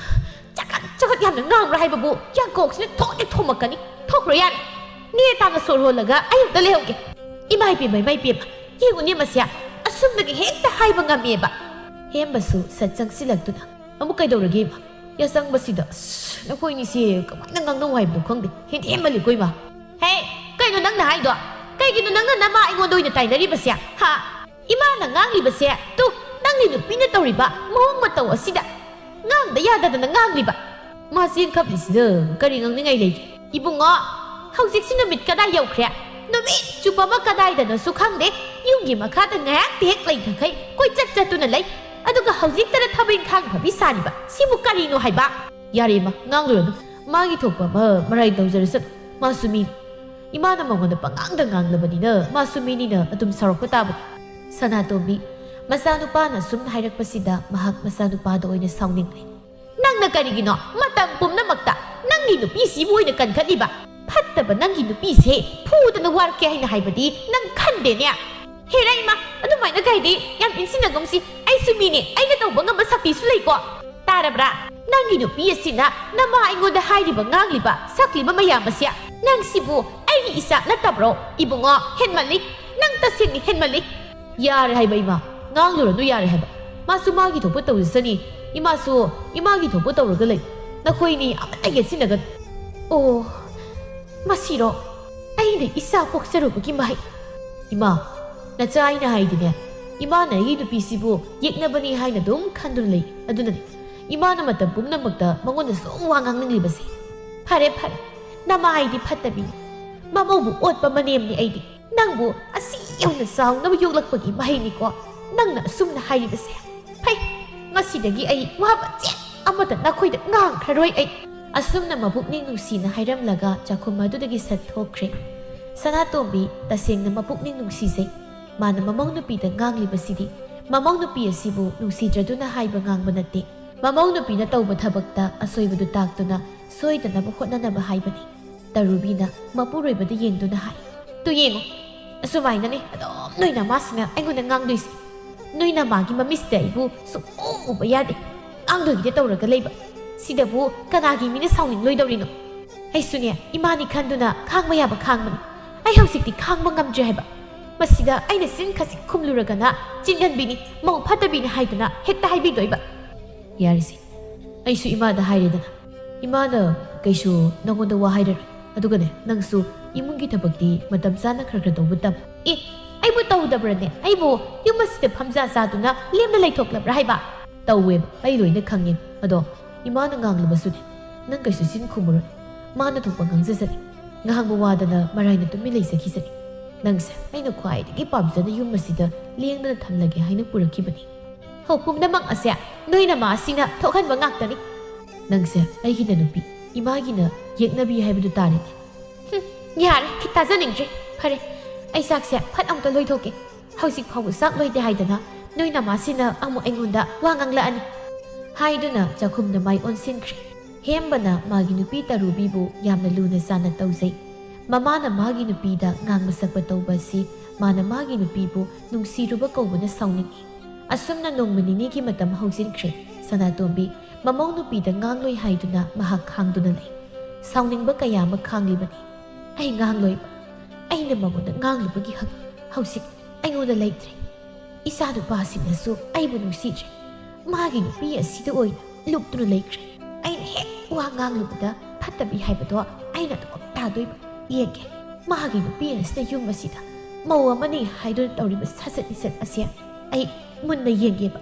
ꯆꯒꯠ ꯆꯒꯠ ꯌꯥꯝꯅ ꯉꯥꯡꯕ꯭ꯔꯥ ꯍꯥꯏꯕꯕꯨ ꯌꯥꯡꯀꯣꯛꯁꯤꯅ ꯊꯣꯛꯇꯤ ꯊꯣꯝꯃꯛꯀꯅꯤ꯫ ꯊꯣꯛꯈ꯭ꯔꯣ ꯌꯥꯔꯦ꯫ ꯅꯦ ꯇꯥꯅ ꯁꯣꯔ ꯍꯣꯜꯂꯒ ꯑꯩ ꯑꯝꯇ ꯂꯩꯍꯧꯒꯦ꯫ ꯏꯃꯥ ꯏꯄꯦꯝꯃ, ꯏꯃꯥ ꯏꯄꯦꯝꯃ, ꯌꯦꯡꯉꯨꯅꯦ ꯃꯁꯦ, ꯑꯁꯨꯝꯅꯒ ꯍꯦꯛꯇ ꯍꯥꯏꯕ ꯉꯝꯃꯦꯕ꯫ ꯍꯦꯝꯕꯁꯨ ꯁꯠ ꯆꯪꯁꯤꯜꯂꯛꯇꯨꯅ, "ꯑꯃꯨꯛ ꯀꯩꯗꯧꯔꯒꯦ ꯏꯃꯥ? ꯌꯥꯆꯪꯕꯁꯤꯗ, ꯑꯁ, ꯅꯈꯣꯏꯅꯤꯁꯦ ꯀꯃꯥꯏꯅ ꯉꯥꯡꯅꯧ ꯍꯥꯏꯕꯅꯣ ꯈꯪꯗꯦ꯫ ꯍꯦꯟꯗꯤ ꯍꯦꯟꯃꯜꯂꯤꯀꯣ ꯏꯃꯥ꯫ ꯍꯦ, ꯀꯩꯅꯣ ꯅꯪꯅ ꯍꯥꯏꯗꯣ? ꯀꯩꯒꯤꯅꯣ ꯅꯪꯅ ꯅꯃꯥ ꯑꯩꯉꯣꯟꯗ ꯑꯣꯏꯅ ꯇꯥꯏꯅꯔꯤꯕꯁꯦ? ꯍꯥ? ꯏꯃꯥꯅ ꯉꯥꯡꯂꯤꯕꯁꯦ ꯇꯨ, ꯅꯪꯒꯤ ꯅꯨꯄꯤꯅ ꯇꯧꯔꯤꯕ ꯃꯑꯣꯡ ꯃꯇꯧ ꯑꯁꯤꯗ ꯉꯥꯡꯗ ꯌꯥꯗꯗꯅ ꯉꯥꯡꯂꯤꯕ꯫ ꯃꯥ ꯆꯦꯡ ꯈꯞꯂꯤꯁꯤꯗ ꯀꯔꯤ ꯉꯥꯡꯅꯤꯡꯉꯥꯏ ꯂꯩꯒꯦ? ꯏꯕꯨꯡꯉꯣ, ꯍꯧꯖꯤꯛꯁꯤ ꯅꯨꯃꯤꯠ ꯀꯗꯥꯏ ꯌꯧꯈ꯭ꯔꯦ? ꯅꯨꯃꯤꯠ ꯆꯨꯞꯄ ꯑꯃ ꯀꯗꯥꯏꯗꯅꯣꯁꯨ ꯈꯪꯗꯦ, ꯌꯨꯝꯒꯤ ꯃꯈꯥꯗ ꯉꯥꯏꯍꯥꯛꯇ ꯍꯦꯛ ꯂꯩꯈ꯭ꯔꯈꯩ ꯀꯣꯏꯆꯠ ꯆꯠꯇꯨꯅ ꯂꯩ꯫ ꯑꯗꯨꯒ ꯍꯧꯖꯤꯛꯇꯅ ꯊꯕꯛ ꯏꯪꯈꯥꯡ ꯐꯕꯤ ꯁꯥꯔꯤꯕ ꯁꯤꯕꯨ ꯀꯔꯤꯅꯣ ꯍꯥꯏꯕ?" "ꯌꯥꯔꯦ ꯏꯃꯥ, ꯉꯥꯡꯂꯨꯔꯅꯨ꯫ ꯃꯥꯒꯤ ꯊꯣꯛꯄ ꯑꯃ ꯃꯔꯥꯏ ꯇꯧꯖꯔꯁꯅꯨ꯫ ꯃꯥꯁꯨ ꯃꯤꯅꯤ꯫ ꯏꯃꯥꯅ ꯃꯉꯣꯟꯗ ꯄꯉꯥꯡꯗ ꯉꯥꯡꯂꯕꯅꯤꯅ ꯃꯥꯁꯨ ꯃꯤꯅꯤꯅ ꯑꯗꯨꯝ ꯁꯥꯎꯔꯛꯄ ꯇꯥꯕꯅꯤ꯫" ꯁꯅꯥꯇꯣꯝꯕꯤ, ꯃꯆꯥꯅꯨꯄꯥꯅ ꯁꯨꯝ ꯍꯥꯏꯔꯛꯄꯁꯤꯗ ꯃꯍꯥꯛ ꯃꯆꯥꯅꯨꯄꯥꯗ ꯑꯣꯏꯅ ꯁꯥꯎꯅꯤꯡꯂꯦ꯫ "ꯅꯪꯅ ꯀꯔꯤꯒꯤꯅꯣ ꯃꯇꯝ ꯄꯨꯝꯅꯃꯛꯇ ꯅꯪꯒꯤ ꯅꯨꯄꯤꯁꯤꯕꯨ ꯑꯣꯏꯅ ꯀꯟꯈꯠꯂꯤꯕ? ꯐꯠꯇꯕ ꯅꯪꯒꯤ ꯅꯨꯄꯤꯁꯦ ꯐꯨꯗꯅ ꯋꯥꯔꯛꯀꯦ ꯍꯥꯏꯅ ꯍꯥꯏꯕꯗꯤ ꯅꯪ ꯈꯟꯗꯦꯅꯦ?" "ꯍꯦꯔꯥ ꯏꯃꯥ, ꯑꯗꯨꯃꯥꯏꯅ ꯀꯩꯗꯤ ꯌꯥꯝ ꯏꯟꯁꯤꯟꯅꯒꯨꯝꯁꯤ꯫ ꯑꯩꯁꯨ ꯃꯤꯅꯦ, ꯑꯩꯅ ꯇꯧꯕ ꯉꯝꯕ ꯁꯛꯇꯤꯁꯨ ꯂꯩꯀꯣ꯫ ꯇꯥꯔꯕ꯭ꯔꯥ? ꯅꯪꯒꯤ ꯅꯨꯄꯤ ꯑꯁꯤꯅ ꯅꯃꯥ ꯑꯩꯉꯣꯟꯗ ꯍꯥꯏꯔꯤꯕ ꯉꯥꯡꯂꯤꯕ ꯁꯛꯂꯤꯕ ꯃꯌꯥꯝ ꯑꯁꯤ, ꯅꯪꯁꯤꯕꯨ ꯑꯩꯒꯤ ꯏꯆꯥ ꯅꯠꯇꯕ꯭ꯔꯣ? ꯏꯕꯨꯡꯉꯣ, ꯍꯦꯟꯃꯜꯂꯤ꯫ ꯅꯪ ꯇꯁꯦꯡꯅ ꯍꯦꯟꯃꯜꯂꯤ꯫" "ꯌꯥꯔꯦ ꯍꯥꯏꯕ ꯏꯃꯥ, ꯉꯥꯡꯂꯨꯔꯅꯨ ꯌꯥꯔꯦ ꯍꯥꯏꯕ꯫ ꯃꯥꯁꯨ ꯃꯥꯒꯤ ꯊꯣꯛꯄ ꯇꯧꯖꯁꯅꯤ꯫ ꯏꯃꯥꯁꯨ ꯏꯃꯥꯒꯤ ꯊꯣꯛꯄ ꯇꯧꯔꯒ ꯂꯩ꯫ ꯅꯈꯣꯏꯅꯤ ꯑꯃꯠꯇ ꯌꯦꯠꯁꯤꯟꯅꯒꯅꯨ꯫" "ꯑꯣ, ꯃꯁꯤꯔꯣ ꯑꯩꯅ ꯏꯆꯥ ꯄꯣꯛꯆꯔꯨꯕꯒꯤ ꯃꯍꯩ?" "ꯏꯃꯥ, ꯅꯆꯥ ꯑꯩꯅ ꯍꯥꯏꯗꯤꯅꯦ, ꯏꯃꯥꯅ ꯑꯩꯒꯤ ꯅꯨꯄꯤꯁꯤꯕꯨ ꯌꯦꯛꯅꯕꯅꯤ ꯍꯥꯏꯅ ꯑꯗꯨꯝ ꯈꯟꯗꯨꯅ ꯂꯩ꯫ ꯑꯗꯨꯅꯅꯤ ꯏꯃꯥꯅ ꯃꯇꯝ ꯄꯨꯝꯅꯃꯛꯇ ꯃꯉꯣꯟꯗ ꯁꯨꯝ ꯋꯥ ꯉꯥꯡꯅꯤꯡꯂꯤꯕꯁꯦ꯫" "ꯐꯔꯦ, ꯐꯔꯦ, ꯅꯃꯥ ꯑꯩꯗꯤ ꯐꯠꯇꯕꯤꯅꯤ, ꯃꯃꯧꯕꯨ ꯑꯣꯠꯄ ꯃꯅꯦꯝꯅꯤ ꯑꯩꯗꯤ꯫ ꯅꯪꯕꯨ ꯑꯁꯤ ꯌꯧꯅ ꯆꯥꯎꯅꯕ ꯌꯣꯛꯂꯛꯄꯒꯤ ꯃꯍꯩꯅꯤꯀꯣ ꯅꯪꯅ ꯑꯁꯨꯝꯅ ꯍꯥꯏꯔꯤꯕꯁꯦ꯫ ꯐꯩ, ꯉꯁꯤꯗꯒꯤ ꯑꯩ ꯋꯥ ꯃꯆꯦꯠ ꯑꯃꯠꯇ ꯅꯈꯣꯏꯗ ꯉꯥꯡꯈ꯭ꯔꯔꯣꯏ ꯑꯩ꯫ ꯑꯁꯨꯝꯅ ꯃꯄꯨꯛꯅꯤꯡ ꯅꯨꯡꯁꯤꯅ ꯍꯥꯏꯔꯝꯂꯒ ꯆꯥꯛꯈꯨꯝ ꯑꯗꯨꯗꯒꯤ ꯁꯠ ꯊꯣꯛꯈ꯭ꯔꯦ꯫ ꯁꯅꯥꯇꯣꯝꯕꯤ ꯇꯁꯦꯡꯅ ꯃꯄꯨꯛꯅꯤꯡ ꯅꯨꯡꯁꯤꯖꯩ꯫ ꯃꯥꯅ ꯃꯃꯧ ꯅꯨꯄꯤꯗ ꯉꯥꯡꯂꯤꯕꯁꯤꯗꯤ ꯃꯃꯧ ꯅꯨꯄꯤ ꯑꯁꯤꯕꯨ ꯅꯨꯡꯁꯤꯗ꯭ꯔꯗꯨꯅ ꯍꯥꯏꯕ ꯉꯥꯡꯕ ꯅꯠꯇꯦ꯫ ꯃꯃꯧ ꯅꯨꯄꯤꯅ ꯇꯧꯕ ꯊꯕꯛꯇ ꯑꯁꯣꯏꯕꯗꯨ ꯇꯥꯛꯇꯨꯅ ꯁꯣꯏꯗꯅꯕ ꯍꯣꯠꯅꯅꯕ ꯍꯥꯏꯕꯅꯤ꯫ ꯇꯔꯨꯕꯤꯅ ꯃꯄꯨꯔꯣꯏꯕꯗ ꯌꯦꯡꯗꯨꯅ ꯍꯥꯏ, "ꯇꯨ ꯌꯦꯡꯉꯨ, ꯑꯁꯨꯃꯥꯏꯅꯅꯦ ꯑꯗꯨꯝ ꯅꯣꯏ ꯅꯃꯥꯁꯤꯅ ꯑꯩꯉꯣꯟꯗ ꯉꯥꯡꯗꯣꯏꯁꯦ꯫ ꯅꯣꯏ ꯅꯃꯥꯒꯤ ꯃꯃꯤꯠꯁꯤꯗ ꯑꯩꯕꯨ ꯁꯨꯡꯎ ꯎꯕ ꯌꯥꯗꯦ꯫ ꯉꯥꯡꯗꯣꯏꯒꯤꯗ ꯇꯧꯔꯒ ꯂꯩꯕ꯫ ꯁꯤꯗꯕꯨ ꯀꯅꯥꯒꯤ ꯃꯤꯅ ꯁꯥꯎꯅꯤꯡꯂꯣꯏꯗꯧꯔꯤꯅꯣ? ꯑꯩꯁꯨꯅꯦ ꯏꯃꯥꯅꯤ ꯈꯟꯗꯨꯅ ꯈꯥꯡꯕ ꯌꯥꯕ ꯈꯥꯡꯕꯅꯤ꯫ ꯑꯩ ꯍꯧꯖꯤꯛꯇꯤ ꯈꯥꯡꯕ ꯉꯝꯗ꯭ꯔꯦ ꯍꯥꯏꯕ꯫ ꯃꯁꯤꯗ ꯑꯩꯅ ꯆꯤꯟ ꯈꯖꯤꯛ ꯈꯨꯝꯂꯨꯔꯒꯅ ꯆꯤꯟꯒꯟꯕꯤꯅꯤ, ꯃꯧ ꯐꯠꯇꯕꯤꯅꯤ ꯍꯥꯏꯗꯨꯅ ꯍꯦꯛꯇ ꯍꯥꯏꯕꯤꯗꯣꯏꯕ꯫" ꯌꯥꯔꯤꯁꯦ, ꯑꯩꯁꯨ ꯏꯃꯥꯗ ꯍꯥꯏꯔꯦꯗꯅ꯫ ꯏꯃꯥꯅ ꯀꯩꯁꯨ ꯅꯪꯉꯣꯟꯗ ꯋꯥ ꯍꯥꯏꯔꯔꯣꯏ꯫ ꯑꯗꯨꯒꯅꯦ, ꯅꯪꯁꯨ ꯏꯃꯨꯡꯒꯤ ꯊꯕꯛꯇꯤ ꯃꯇꯝ ꯆꯥꯅ ꯈꯔ ꯈꯔ ꯇꯧꯕ ꯇꯝ꯫ ꯑꯦ, ꯑꯩꯕꯨ ꯇꯧꯗꯕ꯭ꯔꯅꯦ? ꯑꯩꯕꯨ ꯌꯨꯝ ꯑꯁꯤꯗ ꯐꯝꯖꯥ ꯆꯥꯗꯨꯅ ꯂꯦꯝꯅ ꯂꯩꯊꯣꯛꯂꯕ꯭ꯔꯥ ꯍꯥꯏꯕ? ꯇꯧꯋꯦꯕ, ꯑꯩ ꯂꯣꯏꯅ ꯈꯪꯉꯦ꯫ ꯑꯗꯣ ꯏꯃꯥꯅ ꯉꯥꯡꯂꯕꯁꯨꯅꯦ, ꯅꯪ ꯀꯩꯁꯨ ꯆꯤꯟ ꯈꯨꯝꯃꯨꯔꯣꯏ꯫ ꯃꯥꯅ ꯊꯣꯛꯄ ꯉꯥꯡꯖꯁꯅꯤ꯫ ꯉꯥꯡꯕ ꯋꯥꯗꯅ ꯃꯔꯥꯏꯅ ꯇꯨꯃꯤꯟ ꯂꯩꯖꯈꯤꯁꯅꯤ꯫ ꯅꯪꯁꯦ ꯑꯩꯅ ꯈ꯭ꯋꯥꯏꯗꯒꯤ ꯄꯥꯝꯖꯅ ꯌꯨꯝ ꯑꯁꯤꯗ ꯂꯦꯡꯗꯅ ꯊꯝꯂꯒꯦ ꯍꯥꯏꯅ ꯄꯨꯔꯛꯈꯤꯕꯅꯤ꯫ ꯍꯣ, ꯄꯨꯝꯅꯃꯛ ꯑꯁꯦ ꯅꯣꯏ ꯅꯃꯥꯁꯤꯅ ꯊꯣꯛꯍꯟꯕ ꯉꯥꯛꯇꯅꯤ꯫ ꯅꯪꯁꯦ ꯑꯩꯒꯤꯅ ꯅꯨꯄꯤ, ꯏꯃꯥꯒꯤꯅ ꯌꯦꯛꯅꯕꯤ ꯍꯥꯏꯕꯗꯨ ꯇꯥꯔꯦꯅꯦ꯫ ꯍꯨꯝ, ꯌꯥꯔꯦ, ꯈꯤꯠ ꯇꯥꯖꯅꯤꯡꯗ꯭ꯔꯦ꯫ ꯐꯔꯦ, ꯑꯩ ꯆꯥꯛꯁꯦ ꯐꯠ ꯑꯃꯨꯛꯇ ꯂꯣꯏꯊꯣꯛꯀꯦ꯫ ꯍꯧꯖꯤꯛ ꯐꯥꯎꯕ ꯆꯥꯛ ꯂꯣꯏꯗꯦ ꯍꯥꯏꯗꯅ ꯅꯣꯏ ꯅꯃꯥꯁꯤꯅ ꯑꯃꯨꯛ ꯑꯩꯉꯣꯟꯗ ꯋꯥ ꯉꯥꯡꯂꯛꯑꯅꯤ꯫ ꯍꯥꯏꯗꯨꯅ ꯆꯥꯛꯈꯨꯝꯗ ꯃꯥꯏ ꯑꯣꯟꯁꯤꯟꯈ꯭ꯔꯦ꯫ ꯍꯦꯝꯕꯅ ꯃꯥꯒꯤ ꯅꯨꯄꯤ ꯇꯔꯨꯕꯤꯕꯨ ꯌꯥꯝꯅ ꯂꯨꯅ ꯆꯥꯟꯅ ꯇꯧꯖꯩ꯫ ꯃꯃꯥꯅ ꯃꯥꯒꯤ ꯅꯨꯄꯤꯗ ꯉꯥꯡꯕ ꯁꯛꯄ ꯇꯧꯕ ꯑꯁꯤ ꯃꯥꯅ ꯃꯥꯒꯤ ꯅꯨꯄꯤꯕꯨ ꯅꯨꯡꯁꯤꯔꯨꯕ ꯀꯧꯕꯅ ꯁꯥꯎꯅꯤꯡꯏ꯫ ꯑꯁꯨꯝꯅ ꯅꯣꯡꯃ ꯅꯤꯅꯤꯒꯤ ꯃꯇꯝ ꯍꯧꯖꯤꯟꯈ꯭ꯔꯦ꯫ ꯁꯅꯥꯇꯣꯝꯕꯤ ꯃꯃꯧ ꯅꯨꯄꯤꯗ ꯉꯥꯡꯂꯣꯏ ꯍꯥꯏꯗꯨꯅ ꯃꯍꯥꯛ ꯈꯥꯡꯗꯨꯅ ꯂꯩ꯫ ꯁꯥꯎꯅꯤꯡꯕ ꯀꯌꯥ ꯑꯃ ꯈꯥꯡꯂꯤꯕꯅꯤ꯫ ꯑꯩ ꯉꯥꯡꯂꯣꯏꯕ꯫ ꯑꯩꯅ ꯃꯉꯣꯟꯗ ꯉꯥꯡꯂꯨꯕꯒꯤ ꯍꯛ ꯍꯧꯖꯤꯛ ꯑꯩꯉꯣꯟꯗ ꯂꯩꯇ꯭ꯔꯦ꯫ ꯏꯆꯥ ꯅꯨꯄꯥꯁꯤꯡꯅꯁꯨ ꯑꯩꯕꯨ ꯅꯨꯡꯁꯤꯗ꯭ꯔꯦ꯫ ꯃꯥꯒꯤ ꯅꯨꯄꯤ ꯑꯁꯤꯗ ꯑꯣꯏꯅ ꯂꯨꯞꯇꯨꯅ ꯂꯩꯈ꯭ꯔꯦ꯫ ꯑꯩꯅ ꯍꯦꯛ ꯋꯥ ꯉꯥꯡꯂꯨꯕꯗ ꯐꯠꯇꯕꯤ ꯍꯥꯏꯕꯗꯣ ꯑꯩꯅ ꯑꯗꯨꯝ ꯇꯥꯗꯣꯏꯕ꯫ ꯌꯦꯡꯒꯦ, ꯃꯥꯒꯤ ꯅꯨꯄꯤ ꯑꯁꯤꯅ ꯌꯨꯝ ꯑꯁꯤꯗ ꯃꯧ ꯑꯃꯅꯤ ꯍꯥꯏꯗꯨꯅ ꯇꯧꯔꯤꯕ ꯁꯥꯖꯠ ꯂꯤꯆꯠ ꯑꯁꯦ ꯑꯩ ꯃꯨꯟꯅ ꯌꯦꯡꯒꯦꯕ꯫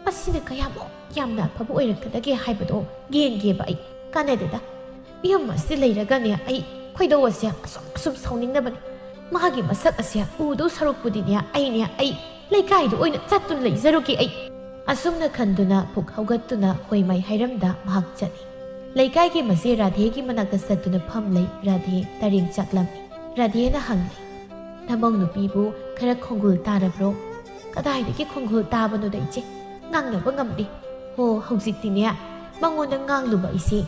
ꯃꯁꯤꯅ ꯀꯌꯥꯃꯨꯛ ꯌꯥꯝꯅ ꯑꯐꯕ ꯑꯣꯏꯔꯛꯀꯗꯒꯦ ꯍꯥꯏꯕꯗꯣ ꯌꯦꯡꯒꯦꯕ ꯑꯩ꯫ ꯀꯥꯟꯅꯗꯦꯗ꯫ ꯌꯨꯝ ꯑꯁꯤꯗ ꯂꯩꯔꯒꯅꯦ ꯑꯩ ꯈꯣꯏꯗꯧ ꯑꯁꯦ ꯑꯁꯨꯝ ꯑꯁꯨꯝ ꯁꯥꯎꯅꯤꯡꯅꯕꯅꯤ꯫ ꯃꯥꯒꯤ ꯃꯁꯛ ꯑꯁꯦ ꯎꯗꯧ ꯁꯔꯨꯛꯄꯨꯗꯤꯅꯦ, ꯑꯩꯅꯦ, ꯑꯩ ꯂꯩꯀꯥꯏꯗ ꯑꯣꯏꯅ ꯆꯠꯇꯨꯅ ꯂꯩꯖꯔꯨꯒꯦ ꯑꯩ꯫ ꯑꯁꯨꯝꯅ ꯈꯟꯗꯨꯅ ꯄꯨꯛ ꯍꯧꯒꯠꯇꯨꯅ ꯍꯣꯏ ꯃꯥꯏ ꯍꯥꯏꯔꯝꯗ ꯃꯍꯥꯛ ꯆꯠꯂꯤ꯫ ꯂꯩꯀꯥꯏꯒꯤ ꯃꯆꯦ ꯔꯥꯙꯦꯒꯤ ꯃꯅꯥꯛꯇ ꯆꯠꯇꯨꯅ ꯐꯝꯂꯩ꯫ ꯔꯥꯙꯦ ꯇꯔꯦꯡ ꯆꯥꯛꯂꯝꯃꯤ꯫ ꯔꯥꯙꯦꯅ ꯍꯪꯂꯤ, "ꯅꯃꯧ ꯅꯨꯄꯤꯕꯨ ꯈꯔ ꯈꯣꯡꯒꯨꯜ ꯇꯥꯔꯕ꯭ꯔꯣ?" "ꯀꯗꯥꯏꯗꯒꯤ ꯈꯣꯡꯒꯨꯜ ꯇꯥꯕꯅꯣꯗ ꯏꯆꯦ, ꯉꯥꯡꯅꯕ ꯉꯝꯗꯦ꯫ ꯍꯣ, ꯍꯧꯖꯤꯛꯇꯤꯅꯦ, ꯃꯉꯣꯟꯗ ꯉꯥꯡꯂꯨꯕ ꯑꯩꯁꯦ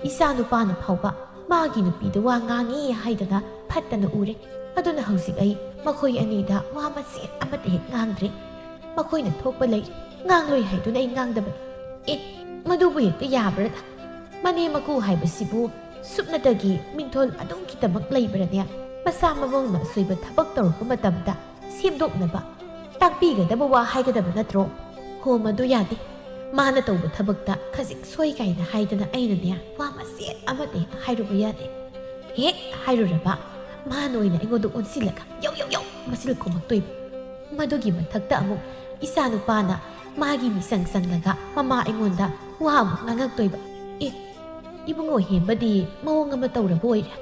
ꯏꯆꯥ ꯅꯨꯄꯥꯅ ꯐꯥꯎꯕ ꯃꯥꯒꯤ ꯅꯨꯄꯤꯗ ꯋꯥ ꯉꯥꯡꯉꯤ ꯍꯥꯏꯗꯅ ꯐꯠꯇꯅ ꯎꯔꯦ꯫ ꯑꯗꯨꯅ ꯍꯧꯖꯤꯛ ꯑꯩ ꯃꯈꯣꯏ ꯑꯅꯤꯗ ꯋꯥ ꯃꯆꯦꯠ ꯑꯃꯠꯇ ꯍꯦꯛ ꯉꯥꯡꯗ꯭ꯔꯦ꯫ ꯃꯈꯣꯏꯅ ꯊꯣꯛꯄ ꯂꯩꯔꯦ, ꯉꯥꯡꯂꯣꯏ ꯍꯥꯏꯗꯨꯅ ꯑꯩ ꯉꯥꯡꯗꯕꯅꯤ꯫ ꯑꯦ, ꯃꯗꯨꯕꯨ ꯍꯦꯛꯇ ꯌꯥꯕ꯭ꯔꯥꯗ? ꯃꯅꯦꯝ ꯃꯀꯨ ꯍꯥꯏꯕꯁꯤꯕꯨ ꯁꯨꯞꯅꯇꯒꯤ ꯃꯤꯡꯊꯣꯜ ꯑꯗꯨꯝ ꯈꯤꯇꯃꯛ ꯂꯩꯕ꯭ꯔꯅꯦ? ꯃꯆꯥ ꯃꯃꯧꯅ ꯑꯁꯣꯏꯕ ꯊꯕꯛ ꯇꯧꯔꯛꯄ ꯃꯇꯝꯗ ꯁꯦꯝꯗꯣꯛꯅꯕ ꯇꯥꯛꯄꯤꯒꯗꯕ ꯋꯥ ꯍꯥꯏꯒꯗꯕ ꯅꯠꯇ꯭ꯔꯣ?" "ꯍꯣ, ꯃꯗꯨ ꯌꯥꯗꯦ꯫ ꯃꯥꯅ ꯇꯧꯕ ꯊꯕꯛꯇ ꯈꯖꯤꯛ ꯁꯣꯏ ꯀꯥꯏꯅ ꯍꯥꯏꯗꯅ ꯑꯩꯅꯅꯦ ꯋꯥ ꯃꯆꯦꯠ ꯑꯃꯠꯇ ꯍꯦꯛ ꯍꯥꯏꯔꯨꯕ ꯌꯥꯗꯦ꯫ ꯍꯦꯛ ꯍꯥꯏꯔꯨꯔꯕ ꯃꯥꯅ ꯑꯣꯏꯅ ꯑꯩꯉꯣꯟꯗ ꯑꯣꯟꯁꯤꯜꯂꯒ ꯌꯧ ꯌꯧ ꯌꯧ ꯃꯆꯤꯜ ꯈꯨꯝꯃꯛꯇꯣꯏꯕ꯫ ꯃꯗꯨꯒꯤ ꯃꯊꯛꯇ ꯑꯃꯨꯛ ꯏꯆꯥ ꯅꯨꯄꯥꯅ ꯃꯥꯒꯤ ꯃꯤꯆꯪ ꯆꯪꯂꯒ ꯃꯃꯥ ꯑꯩꯉꯣꯟꯗ ꯋꯥ ꯑꯃꯨꯛ ꯉꯥꯡꯉꯛꯇꯣꯏꯕ꯫ ꯑꯦ, ꯏꯕꯨꯡꯉꯣ ꯍꯦꯝꯕꯗꯤ ꯃꯑꯣꯡ ꯑꯃ ꯇꯧꯔꯕ ꯑꯣꯏꯔꯦ꯫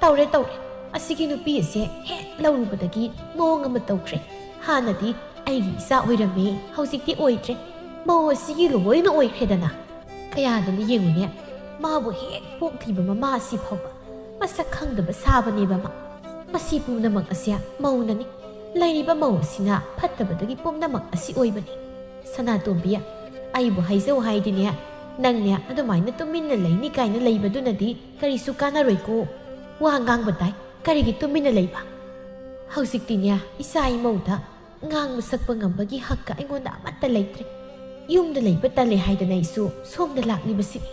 ꯇꯧꯔꯦ, ꯇꯧꯔꯦ꯫ ꯑꯁꯤꯒꯤ ꯅꯨꯄꯤ ꯑꯁꯦ ꯍꯦꯛ ꯂꯧꯔꯨꯕꯗꯒꯤ ꯃꯑꯣꯡ ꯑꯃ ꯇꯧꯈ꯭ꯔꯦ꯫ ꯍꯥꯟꯅꯗꯤ ꯑꯩꯒꯤ ꯏꯆꯥ ꯑꯣꯏꯔꯝꯃꯦ, ꯍꯧꯖꯤꯛꯇꯤ ꯑꯣꯏꯗ꯭ꯔꯦ꯫ ꯃꯧ ꯑꯁꯤꯒꯤ ꯂꯣꯏꯅ ꯑꯣꯏꯈ꯭ꯔꯦꯗꯅ꯫ ꯀꯌꯥꯗꯅ ꯌꯦꯡꯉꯨꯅꯦ, ꯃꯥꯕꯨ ꯍꯦꯛ ꯄꯣꯛꯂꯤꯕ ꯃꯃꯥ ꯑꯁꯤ ꯐꯥꯎꯕ ꯃꯁꯛ ꯈꯪꯗꯕ ꯁꯥꯕꯅꯦꯕ ꯃꯥ꯫ ꯃꯁꯤ ꯄꯨꯝꯅꯃꯛ ꯑꯁꯦ ꯃꯧꯅꯅꯤ꯫ ꯂꯩꯔꯤꯕ ꯃꯧ ꯑꯁꯤꯅ ꯐꯠꯇꯕꯗꯒꯤ ꯄꯨꯝꯅꯃꯛ ꯑꯁꯤ ꯑꯣꯏꯕꯅꯤ꯫ ꯁꯅꯥꯇꯣꯝꯕꯤ, ꯑꯩꯕꯨ ꯍꯥꯏꯖꯧ ꯍꯥꯏꯗꯤꯅꯦ, ꯅꯪꯅꯦ ꯑꯗꯨꯃꯥꯏꯅ ꯇꯨꯃꯤꯟꯅ ꯂꯩꯅꯤ ꯀꯥꯏꯅ ꯂꯩꯕꯗꯨꯅꯗꯤ ꯀꯔꯤꯁꯨ ꯀꯥꯟꯅꯔꯣꯏꯀꯣ꯫ ꯋꯥ ꯉꯥꯡꯕ ꯇꯥꯏ, ꯀꯔꯤꯒꯤ ꯇꯨꯃꯤꯟꯅ ꯂꯩꯕ? ꯍꯧꯖꯤꯛꯇꯤꯅꯦ, ꯏꯆꯥ ꯏꯃꯧꯗ ꯉꯥꯡꯕ ꯁꯛꯄ ꯉꯝꯕꯒꯤ ꯍꯛꯀ ꯑꯩꯉꯣꯟꯗ ꯑꯃꯠꯇ ꯂꯩꯇ꯭ꯔꯦ꯫ ꯌꯨꯝꯗ ꯂꯩꯕ ꯇꯜꯂꯦ ꯍꯥꯏꯗꯅ ꯑꯩꯁꯨ ꯁꯣꯝꯗ ꯂꯥꯛꯂꯤꯕꯁꯤꯅꯤ꯫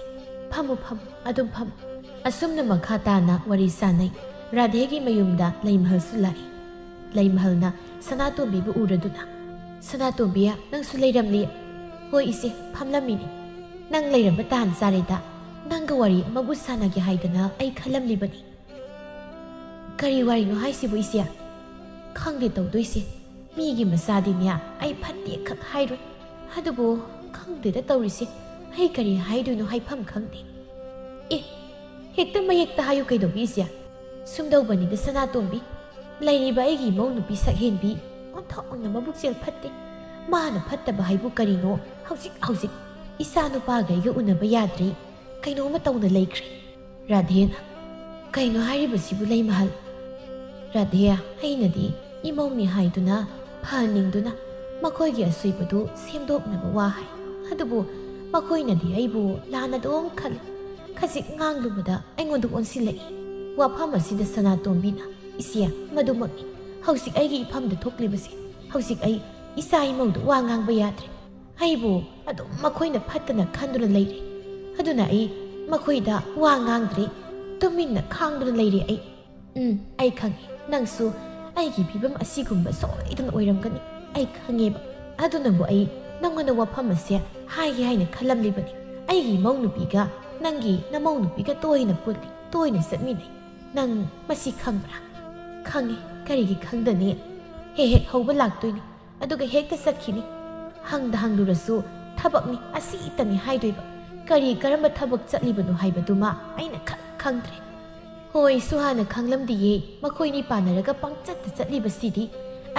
ꯐꯝꯃꯨ, ꯐꯝꯃꯨ, ꯑꯗꯨꯝ ꯐꯝꯃꯨ꯫ ꯑꯁꯨꯝꯅ ꯃꯈꯥ ꯇꯥꯅ ꯋꯥꯔꯤ ꯁꯥꯅꯩ꯫ ꯔꯥꯙꯦꯒꯤ ꯃꯌꯨꯝꯗ ꯂꯩꯃꯍꯜꯁꯨ ꯂꯥꯛꯏ꯫ ꯂꯩꯃꯍꯜꯅ ꯁꯅꯥꯇꯣꯝꯕꯤꯕꯨ ꯎꯔꯗꯨꯅ, "ꯁꯅꯥꯇꯣꯝꯕꯤ, ꯅꯪꯁꯨ ꯂꯩꯔꯝꯂꯤ?" "ꯍꯣꯏ ꯏꯆꯦ, ꯐꯝꯂꯝꯃꯤꯅꯤ꯫ ꯅꯪ ꯂꯩꯔꯝꯕ ꯇꯥꯟ ꯆꯥꯔꯦꯗ꯫ ꯅꯪꯒ ꯋꯥꯔꯤ ꯑꯃꯕꯨ ꯁꯥꯟꯅꯒꯦ ꯍꯥꯏꯗꯅ ꯑꯩ ꯈꯜꯂꯝꯂꯤꯕꯅꯤ꯫" "ꯀꯔꯤ ꯋꯥꯔꯤꯅꯣ ꯍꯥꯏꯁꯤꯕꯨ ꯏꯆꯦ?" "ꯈꯪꯗꯦ ꯇꯧꯗꯣꯏꯁꯦ꯫ ꯃꯤꯒꯤ ꯃꯆꯥꯗꯤꯅꯦ ꯑꯩ ꯐꯠꯇꯦ ꯈꯛ ꯍꯥꯏꯔꯣꯏ꯫ ꯑꯗꯨꯕꯨ ꯈꯪꯗꯦꯗ ꯇꯧꯔꯤꯁꯦ꯫ ꯑꯩ ꯀꯔꯤ ꯍꯥꯏꯗꯣꯏꯅꯣ ꯍꯥꯏꯐꯝ ꯈꯪꯗꯦ꯫" "ꯑꯦ, ꯍꯦꯛꯇ ꯃꯌꯦꯛꯇ ꯍꯥꯏꯌꯨ ꯀꯩꯗꯧꯒꯦ ꯏꯆꯦ?" "ꯁꯨꯝꯗꯧꯕꯅꯤꯗ ꯁꯅꯥꯇꯣꯝꯕꯤ, ꯂꯩꯔꯤꯕ ꯑꯩꯒꯤ ꯏꯃꯧ ꯅꯨꯄꯤ ꯁꯛꯍꯦꯟꯕꯤ ꯑꯣꯟꯊꯣꯛꯅ ꯃꯕꯨꯛꯆꯦꯜ ꯐꯠꯇꯦ꯫ ꯃꯥꯅ ꯐꯠꯇꯕ ꯍꯥꯏꯕꯨ ꯀꯔꯤꯅꯣ? ꯍꯧꯖꯤꯛ ꯍꯧꯖꯤꯛ ꯏꯆꯥ ꯅꯨꯄꯥꯒ ꯑꯩꯒ ꯎꯅꯕ ꯌꯥꯗ꯭ꯔꯦ꯫ ꯀꯩꯅꯣꯝꯃ ꯇꯧꯅ ꯂꯩꯈ꯭ꯔꯦ꯫ ꯔꯥꯙꯦꯅ, "ꯀꯩꯅꯣ ꯍꯥꯏꯔꯤꯕꯁꯤꯕꯨ ꯂꯩꯃꯍꯜ?" "ꯔꯥꯙꯦ, ꯑꯩꯅꯗꯤ ꯏꯃꯧꯅꯤ ꯍꯥꯏꯗꯨꯅ ꯐꯍꯟꯅꯤꯡꯗꯨꯅ ꯃꯈꯣꯏꯒꯤ ꯑꯁꯣꯏꯕꯗꯨ ꯁꯦꯝꯗꯣꯛꯅꯕ ꯋꯥ ꯍꯥꯏ꯫ ꯑꯗꯨꯕꯨ ꯃꯈꯣꯏꯅꯗꯤ ꯑꯩꯕꯨ ꯂꯥꯟꯅ ꯑꯗꯨꯝ ꯈꯜꯂꯤ꯫ ꯈꯖꯤꯛ ꯉꯥꯡꯂꯨꯕꯗ ꯑꯩꯉꯣꯟꯗ ꯑꯣꯟꯁꯤꯜꯂꯛꯏ꯫ ꯋꯥꯐꯝ ꯑꯁꯤꯗ ꯁꯅꯥꯇꯣꯝꯕꯤꯅ, "ꯏꯆꯦ, ꯃꯗꯨꯃꯛꯅꯤ ꯍꯧꯖꯤꯛ ꯑꯩꯒꯤ ꯏꯐꯝꯗ ꯊꯣꯛꯂꯤꯕꯁꯦ꯫ ꯍꯧꯖꯤꯛ ꯑꯩ ꯏꯆꯥ ꯏꯃꯧꯗ ꯋꯥ ꯉꯥꯡꯕ ꯌꯥꯗ꯭ꯔꯦ꯫ ꯑꯩꯕꯨ ꯑꯗꯨꯝ ꯃꯈꯣꯏꯅ ꯐꯠꯇꯅ ꯈꯟꯗꯨꯅ ꯂꯩꯔꯦ꯫ ꯑꯗꯨꯅ ꯑꯩ ꯃꯈꯣꯏꯗ ꯋꯥ ꯉꯥꯡꯗ꯭ꯔꯦ꯫ ꯇꯨꯃꯤꯟꯅ ꯈꯥꯡꯗꯨꯅ ꯂꯩꯔꯦ ꯑꯩ꯫ ꯎꯝ, ꯑꯩ ꯈꯪꯉꯦ꯫ ꯅꯪꯁꯨ ꯑꯩꯒꯤ ꯐꯤꯕꯝ ꯑꯁꯤꯒꯨꯝꯕ ꯁꯣꯏꯗꯅ ꯑꯣꯏꯔꯝꯒꯅꯤ꯫ ꯑꯩ ꯈꯪꯉꯦꯕ꯫ ꯑꯗꯨꯅꯕꯨ ꯑꯩ ꯅꯪꯉꯣꯟꯗ ꯋꯥꯐꯝ ꯑꯁꯦ ꯍꯥꯏꯒꯦ ꯍꯥꯏꯅ ꯈꯜꯂꯝꯂꯤꯕꯅꯤ꯫ ꯑꯩꯒꯤ ꯏꯃꯧ ꯅꯨꯄꯤꯒ ꯅꯪꯒꯤ ꯅꯃꯧ ꯅꯨꯄꯤꯒ ꯇꯣꯏꯅ ꯄꯨꯜꯂꯤ, ꯇꯣꯏꯅ ꯆꯠꯃꯤꯟꯅꯩ꯫ ꯅꯪ ꯃꯁꯤ ꯈꯪꯕ꯭ꯔꯥ?" "ꯈꯪꯉꯤ꯫ ꯀꯔꯤꯒꯤ ꯈꯪꯗꯅꯤ? ꯍꯦꯛ ꯍꯦꯛ ꯍꯧꯕ ꯂꯥꯛꯇꯣꯏꯅꯤ, ꯑꯗꯨꯒ ꯍꯦꯛꯇ ꯆꯠꯈꯤꯅꯤ꯫ ꯍꯪꯗ ꯍꯪꯂꯨꯔꯁꯨ ꯊꯕꯛꯅꯤ, ꯑꯁꯤꯇꯅꯤ ꯍꯥꯏꯗꯣꯏꯕ꯫ ꯀꯔꯤ, ꯀꯔꯝꯕ ꯊꯕꯛ ꯆꯠꯂꯤꯕꯅꯣ ꯍꯥꯏꯕꯗꯨꯃ ꯑꯩꯅ ꯈꯪ ꯈꯪꯗ꯭ꯔꯦ꯫ ꯍꯣꯏ, ꯁꯨꯍꯥꯅ ꯈꯪꯂꯝꯗꯤꯌꯦ, ꯃꯈꯣꯏꯅꯤ ꯄꯥꯟꯅꯔꯒ ꯄꯪꯆꯠꯇ ꯆꯠꯂꯤꯕꯁꯤꯗꯤ꯫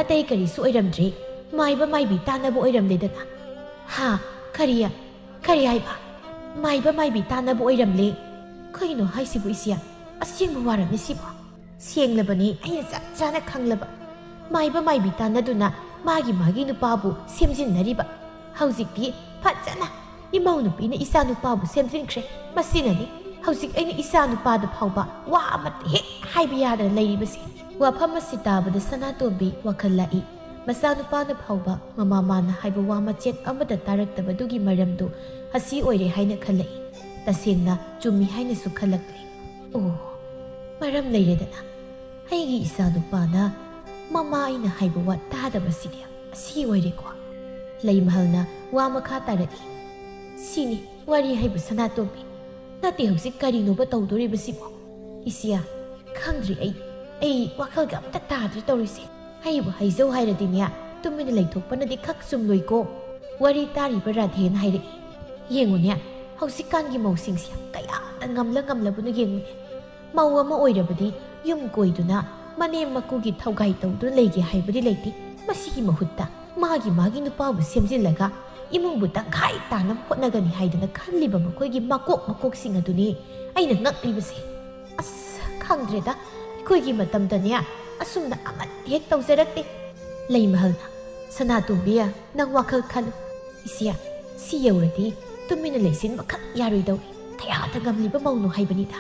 ꯑꯇꯩ ꯀꯔꯤꯁꯨ ꯑꯣꯏꯔꯝꯗ꯭ꯔꯦ, ꯃꯥꯏꯕ ꯃꯥꯏꯕꯤ ꯇꯥꯟꯅꯕ ꯑꯣꯏꯔꯝꯂꯦꯗꯅ꯫" "ꯍꯥ? ꯀꯔꯤ? ꯀꯔꯤ ꯍꯥꯏꯕ?" "ꯃꯥꯏꯕ ꯃꯥꯏꯕꯤ ꯇꯥꯟꯅꯕ ꯑꯣꯏꯔꯝꯂꯦ꯫" "ꯀꯩꯅꯣ ꯍꯥꯏꯁꯤꯕꯨ ꯏꯆꯦ? ꯑꯁꯦꯡꯕ ꯋꯥꯔꯕꯅꯤ ꯁꯤꯕꯣ?" "ꯁꯦꯡꯂꯕꯅꯤ, ꯑꯩꯅ ꯆꯞ ꯆꯥꯅ ꯈꯪꯂꯕ꯫ ꯃꯥꯏꯕ ꯃꯥꯏꯕꯤ ꯇꯥꯟꯅꯗꯨꯅ ꯃꯥꯒꯤ ꯃꯥꯒꯤ ꯅꯨꯄꯥꯕꯨ ꯁꯦꯝꯖꯤꯟꯅꯔꯤꯕ꯫ ꯍꯧꯖꯤꯛꯇꯤ ꯐꯖꯅ ꯏꯃꯧ ꯅꯨꯄꯤꯅ ꯏꯆꯥ ꯅꯨꯄꯥꯕꯨ ꯁꯦꯝꯖꯤꯟꯈ꯭ꯔꯦ꯫ ꯃꯁꯤꯅꯅꯤ ꯍꯧꯖꯤꯛ ꯑꯩꯅ ꯏꯆꯥ ꯅꯨꯄꯥꯗ ꯐꯥꯎꯕ ꯋꯥ ꯑꯃꯠꯇ ꯍꯦꯛ ꯍꯥꯏꯕ ꯌꯥꯗꯅ ꯂꯩꯔꯤꯕꯁꯦ꯫" ꯋꯥꯐꯝ ꯑꯁꯤ ꯇꯥꯕꯗ ꯁꯅꯥꯇꯣꯝꯕꯤ ꯋꯥꯈꯜ ꯂꯥꯛꯏ꯫ ꯃꯆꯥꯅꯨꯄꯥꯅ ꯐꯥꯎꯕ ꯃꯃꯥ ꯃꯥꯅ ꯍꯥꯏꯕ ꯋꯥ ꯃꯆꯦꯠ ꯑꯃꯠꯇ ꯇꯥꯔꯛꯇꯕꯗꯨꯒꯤ ꯃꯔꯝꯗꯨ ꯑꯁꯤ ꯑꯣꯏꯔꯦ ꯍꯥꯏꯅ ꯈꯜꯂꯛꯏ꯫ ꯇꯁꯦꯡꯅ ꯆꯨꯝꯃꯤ ꯍꯥꯏꯅꯁꯨ ꯈꯜꯂꯛꯂꯦ꯫ ꯑꯣ, ꯃꯔꯝ ꯂꯩꯔꯦꯗꯅ꯫ ꯑꯩꯒꯤ ꯏꯆꯥ ꯅꯨꯄꯥꯅ ꯃꯃꯥ ꯑꯩꯅ ꯍꯥꯏꯕ ꯋꯥ ꯇꯥꯗꯕꯁꯤꯗꯤ ꯑꯁꯤ ꯑꯣꯏꯔꯦꯀꯣ꯫ ꯂꯩꯃꯍꯜꯅ ꯋꯥ ꯃꯈꯥ ꯇꯥꯔꯛꯏ꯫ "ꯁꯤꯅꯤ ꯋꯥꯔꯤ ꯍꯥꯏꯕꯨ ꯁꯅꯥꯇꯣꯝꯕꯤ꯫ ꯅꯠꯇꯦ, ꯍꯧꯖꯤꯛ ꯀꯔꯤꯅꯣꯕ ꯇꯧꯗꯣꯔꯤꯕꯁꯤꯕꯣ? ꯏꯆꯦ, ꯈꯪꯗ꯭ꯔꯦ ꯑꯩ꯫ ꯑꯩ ꯋꯥꯈꯜꯒ ꯑꯝꯇ ꯇꯥꯗ꯭ꯔꯦ ꯇꯧꯔꯤꯁꯦ꯫ ꯑꯩꯕꯨ ꯍꯥꯏꯖꯧ ꯍꯥꯏꯔꯗꯤꯅꯦ, ꯇꯨꯃꯤꯟꯅ ꯂꯩꯊꯣꯛꯄꯅꯗꯤ ꯈꯛ ꯆꯨꯝꯂꯣꯏꯀꯣ꯫ ꯋꯥꯔꯤ ꯇꯥꯔꯤꯕ ꯔꯥꯙꯦꯅ ꯍꯥꯏꯔꯛꯏ꯫ ꯌꯦꯡꯉꯨꯅꯦ, ꯍꯧꯖꯤꯛꯀꯥꯟꯒꯤ ꯃꯧꯁꯤꯡꯁꯦ ꯀꯌꯥꯗ ꯉꯝꯂ ꯉꯝꯂꯕꯅꯣ ꯌꯦꯡꯉꯨꯅꯦ꯫ ꯃꯧ ꯑꯃ ꯑꯣꯏꯔꯕꯗꯤ ꯌꯨꯝ ꯀꯣꯏꯗꯨꯅ ꯃꯅꯦꯝ ꯃꯀꯨꯒꯤ ꯊꯧꯒꯥꯏ ꯇꯧꯗꯨꯅ ꯂꯩꯒꯦ ꯍꯥꯏꯕꯗꯤ ꯂꯩꯇꯦ꯫ ꯃꯁꯤꯒꯤ ꯃꯍꯨꯠꯇ ꯃꯥꯒꯤ ꯃꯥꯒꯤ ꯅꯨꯄꯥꯕꯨ ꯁꯦꯝꯖꯤꯜꯂꯒ ꯏꯃꯨꯡꯕꯨ ꯇꯪꯈꯥꯏ ꯇꯥꯅꯕ ꯍꯣꯠꯅꯒꯅꯤ ꯍꯥꯏꯗꯅ ꯈꯜꯂꯤꯕ ꯃꯈꯣꯏꯒꯤ ꯃꯀꯣꯛ ꯃꯀꯣꯛꯁꯤꯡ ꯑꯗꯨꯅꯤ ꯑꯩꯅ ꯉꯛꯂꯤꯕꯁꯦ꯫ ꯑꯁ, ꯈꯪꯗ꯭ꯔꯦꯗ, ꯑꯩꯈꯣꯏꯒꯤ ꯃꯇꯝꯗꯅꯦ ꯑꯁꯨꯝꯅ ꯑꯃꯠꯇ ꯍꯦꯛ ꯇꯧꯖꯔꯛꯇꯦ꯫ ꯂꯩꯃꯍꯜꯅ, "ꯁꯅꯥꯇꯣꯝꯕꯤ, ꯅꯪ ꯋꯥꯈꯜ ꯈꯜꯂꯨ꯫ ꯏꯆꯦ, ꯁꯤ ꯌꯧꯔꯗꯤ ꯇꯨꯃꯤꯟꯅ ꯂꯩꯁꯤꯟꯕꯈꯛ ꯌꯥꯔꯣꯏꯗꯧꯔꯤ꯫ ꯀꯌꯥꯗ ꯉꯝꯂꯤꯕ ꯃꯧꯅꯣ ꯍꯥꯏꯕꯅꯤꯗ꯫